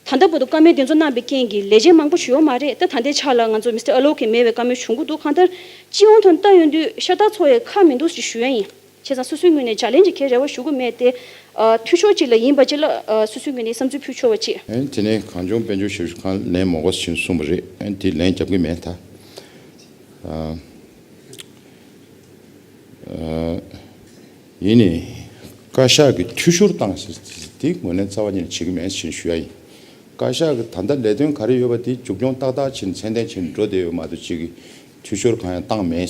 ད་ལྟ་བར་དུ་བཀའ་མོལ་འདི་ཚོ་གནང་པའི་རྐྱེན་གྱིས་ལས་བྱེད་མང་པོ་ཞིག་ཡོད་མ་རེད། ད་ད་ལྟའི་ཆ་ལ་ང་ཚོ་མི་སི་ཊར་ཨ་ལོག་གིས་མེད་པའི་བཀའ་མོལ་བྱུང་གི་འདུག་གང་ལྟར་སྤྱི་ཡོངས་ཐོག་ལྟ་ཡོང་དུས་ཤ་སྟག་ཚོགས་ཡས་ཁག་མི་འདུག་ཅེས་ཞུ་ཡ་ཡིན། བྱས་ཙང་སོ་སོའི་ངོས་ནས་བརྗེ་ལེན་གྱི་གའི་རེ་བ་ཞུ་གི་མེད་དེ། ཨ་འཐུས་ཤོར་ཅིག་ལ་ཡིན་པ་ཅིག་ལ་ཨ་སོ་སོའི་ངོས་ནས་བསམ་ཚུལ་ཕུལ་ཆོག་པ་ཅིག་ཨ་ནི་དེ་ནས་གངས་ལྗོངས་དཔལ་འབྱོར་ཞབས་ཞུ་ཁང་ལན་མ་དགོས་ཟེར་གསུངས་པ་རེད། ཨ་ནི་དེ་ལན་རྒྱབ་གི་མེད་ད། ཨ་ཨ་ཡིན་ནའི། བཀའ་ཤག་གིས་འཐུས་ཤོར་བཏང་ཟེར་དེ་ངོས་ལེན་རྩ་བ་ཉིད་ནས་བྱེད་ཀྱི་མེད་ཟེར་ཞུ་ཡ་ཡིན། བཀའ་ཤག་གི་ད་ལྟ་ལས་དོན་ག་རེ་ཡོད་པ་དེ་མཇུག་སྐྱོང་ཏག་ཏག་བྱས་ནས་ཚད་ལྡན་བྱས་ནས་འགྲོ་བསྡད་ཡོད་མ་གཏོགས་ཅིག་གི་འཐུས་ཤོར་གང་ཡང་བཏང་མེད།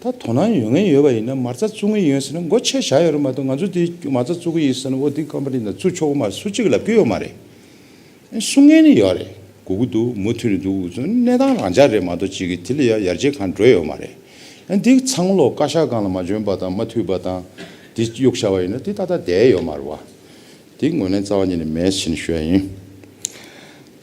ད་དོ་སྣང་ཡོད་མཁན་ཡོད་པ་ཡིན་ན་མ་རྩ་བཙུགས་མཁན་ཡིན་ཟེར་ན་མགོ་ཆེ་བཞག་ཡོད་རེད་མ་གཏོགས། ང་ཚོ་དེ་མ་རྩ་བཙུགས་ཀྱི་ཡིན་ཟེར་ན་འོ་དེ་ཀམ་པ་ནི་ན་བཙུགས་ཆོག་གི་མ་རེད། སུ་གཅིག་ལབ་ཀྱི་ཡོད་མ་རེད། གསུང་མཁན་ནི་ཡོད་རེད། དགོས་ཀྱི་འདུག་མུ་མཐུད་ནས་འདུག་ཚོ་གནས་སྟངས་རང་འཇགས་རེད་མ་གཏོགས་ཅིག་གི་དེ་ལ་ཡང་ཡར་རྒྱས་གང་འགྲོ་ཡོད་མ་རེད། ཨ་འདི་ཚང་མ་ལོ་བཀའ་ཤག་སྒང་ལ་མ་འཇོན་པ་དང་མ་འཐུས་པ་དང་འདི་གཡུག་བཞག་པ་ཡིན་ན་འདི་ཏག་ཏག་བསྡད་ཡོད་མ་རེད་བ། འདི་ངོས་ལེན་རྩ་བ་ཉིད་ནས་མེད་ཟེར་ནས་ཞུ་ཡ་ཡིན།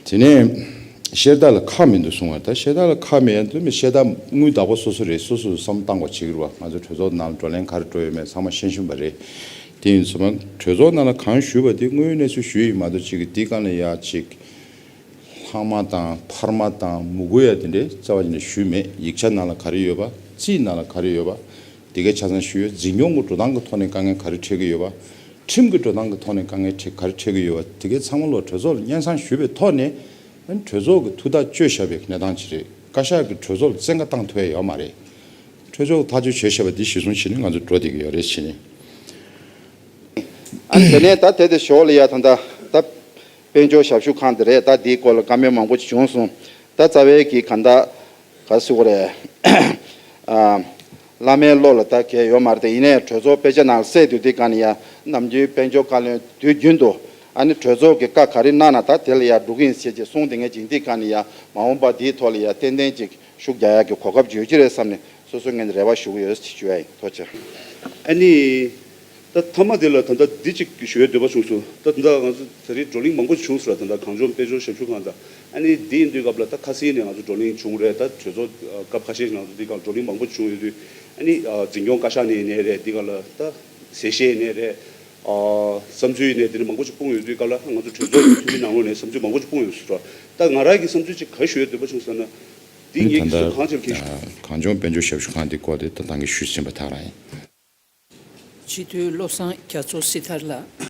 དེ་ནས་བཤད་སྟངས་ལ་ཁག་མི་འདུག་གསུང་བ། ད་བཤད་སྟངས་ལ་ཁག་མེད་ཡ་འདུག་མི་བཤད་སྟངས་དངུལ་བདག་པོ་སོ་སོ་རེད། སོ་སོས་བསམ་བཏང་བ་བྱེད་ཀྱི་རེད་བ། ང་ཚོ་གྲོས་ཚོགས་ནང་ལ་བགྲོ་གླེང་ག་རེ་འགྲོ་ཡོད་མེད་ཚང་མ་ཤེས་བཞིན་པ་རེད། དེ་ཡིན་ཚང་མ་གྲོས་ཚོགས་ནང་ལ་གང་ཞུས་པ་དེ་དངོས་ཡོད་གནས་ཚུལ་ཞུས་ཡིན་མ་གཏོགས་ཅིག་གི་འདི་ག་ནས་ཡ་ཅིག་ལྷག་མ་དང་འཕར་མ་དང་མུ་གུ་ཡ་དེ་འདྲའི་རྩ་བ་ཉིད་ནས་ཞུས་མེད། ཡིག་ཆ་ནང་ལ་ག་རེ་ཡོད་པ། རྩིས་ནང་ལ་ག་རེ་ཡོད་པ། དེ་གའི་ཆ་ཚང་ཞུས་ཡོད། འཛིན་སྐྱོང་གི་འགྲོ་སྟངས་ཀྱི་ཐོག་ནས་དཀའ་ངལ་ག་རེ་འཕྲད་ཀྱི་ཡོད་པ། ཁྲིམས་ཀྱི་འགྲོ་སྟངས་ཀྱི་ཐོག་ནས་དཀའ་ངལ་འཕྲད་ག་རེ་འཕྲད་ཀྱི་ཡོད་པ། དེ་གའི་ཚང་མ་ལོ་གྲོས་ཚོགས་ལ་སྙན་སེང་ཞུས་པའི་ཐོག་ནས་གྲོས་ཚོགས་ཀྱི་ཐུགས་ཐག་གཅོད་བཞག་པའི་གནས་སྟངས་ཅིག་རེད། བཀའ་ཤག་གིས་གྲོས་ཚོགས་ལ་བཙན་བཀའ་བཏང་ཐུབ་ཡ་ཡོད་མ་རེད། གྲོས་ཚོགས་ཐག་གཅོད་བྱས་བཞག་པ་འདི་གཞི་བཟུང་བྱས་ནས་ང་ཚོ་འགྲོ་བསྡད་ཀྱི་ཡོད་རེད་བྱས་ནས། ཨ་ནི་དེ་ནས་ད་དེ་དེ་ཞོར་ལ་ཡ་ད་ལྟ་ད་དཔལ་འབྱོར་ཞབས་ཞུ་ཁང་དེ་རེད། ད་འདིའི་སྐོར་ལ་བཀའ་མོལ་མང་པོ་ཅིག་བྱུང་སོང་། ད་རྩ་བའི་གི་ག་ད་ག་ཟེར་དགོས་རེད། ཨ་བླ་མའི་བློ་ལ་ད་གལ་ཡོད་མ་རེད་དེ། ཡིན་ནའི་གྲོས་ཚོགས་དཔེ་ཆ་ནང་གསལ་དུས་དེ་ག་ནས་ཡ་ནམ་རྒྱུན་དཔལ་འབྱོར་བཀའ་བློན་དུས་རྒྱུན་དུ་ཨ་ནི་གྲོས་ཚོགས་ཀྱི་བཀའ་ག་རེ་གནང་ན་ད་དེ་ལ་ཡ་འགྲོ་གི་ཡིན་ཟེར་ཅིག་གསུངས་བསྡད་མཁན་ཅིག་ཡིན་དུས་ག་ནས་ཡ་མ་འོངས་པ་འདིའི་ཐོག་ལ་ཡ་ཏན་ཏན་ཅིག་ཤུགས་རྒྱག་ཡག་གི་གོ་སྐབས་ཅིག་ཡོད་ཀྱི་རེད་བསམ་ནས་སོ་སོའི་ངོས་ནས་རེ་བ་ཞུ་གི་ཡོད་ཅེས་ཞུ་ཡ་ཡིན། ཐུགས་རྗེ་ཆེ། ཨ་ནི། ད་མཐའ་མ་དེ་ལ་ད་ལྟ་འདི་གཅིག་ཞུ་ཡའི་འདོད་པ་བྱུང་སོང་། ད་ད་ལྟ་ང་ཚོ་ད་རེས་བགྲོ་གླེང་མང་པོ་ཞིག་བྱུང་སོང་ར། ད་ལྟ་གངས་ལྗོངས་དཔལ་འབྱོར་ཞབས་ཞུ་ཁང་དང་། ཨ་ནི་འདི་ཡིན་དུས་སྐབས་ལ་ད་ཁ་སང་ནས་ང་ཚོ་བགྲོ་གླེང་བྱུང་རེད། ད་གྲོས་ཚོགས་སྐབས་ཁ་ཤས་ཤིག་ང་ཚོ་འདི་སྐབས་བགྲོ་གླེང་མང་པོ་ཞིག་བྱུང་ཡོད་དུས། ཨ་ནི་འཛིན་སྐྱོང་བཀའ་ཤག་ནས་ཡིན་ནའི་རེད། འདི་སྐབས་ལ་ད་ཟས་བཤད་ཡིན་ནའི་རེད། བསམ་ཚུལ་ཡིན་ནའི་དེ་འདྲ་མང་པོ་ཞིག་སྤུངས་ཡོད་དུས་སྐབས་ལ་ང་ཚོ་གྲོས་ཚོགས་ཀྱི་མཐུན་སྒྲིལ་ནང་ལོགས་ནས་བསམ་ཚུལ་མང་པོ་ཞིག་སྤུངས་ཡོད་ཟེར་ར། ད་ང་རང་གི་བསམ་ཚུལ་ཅིག་ག་རེ་ཞུ་ཡའི་འདོད་པ་བྱུང་ཟེར་ན། འདི་ངས་ད་ལྟ་སུ་གང་ཅིར་གང་ཞུ། གངས་ལྗོངས་དཔལ་འབྱོར་ཞབས་ཞུ་ཁང་འདི་སྐོར་དེ་ད་ལྟ་གིན་ཞུས་ཟིན་པ་དག་རང་ཡིན། སྤྱི་འཐུས་བློ་བཟང་རྒྱ་མཚོ་སྲི་ཐར་ལགས།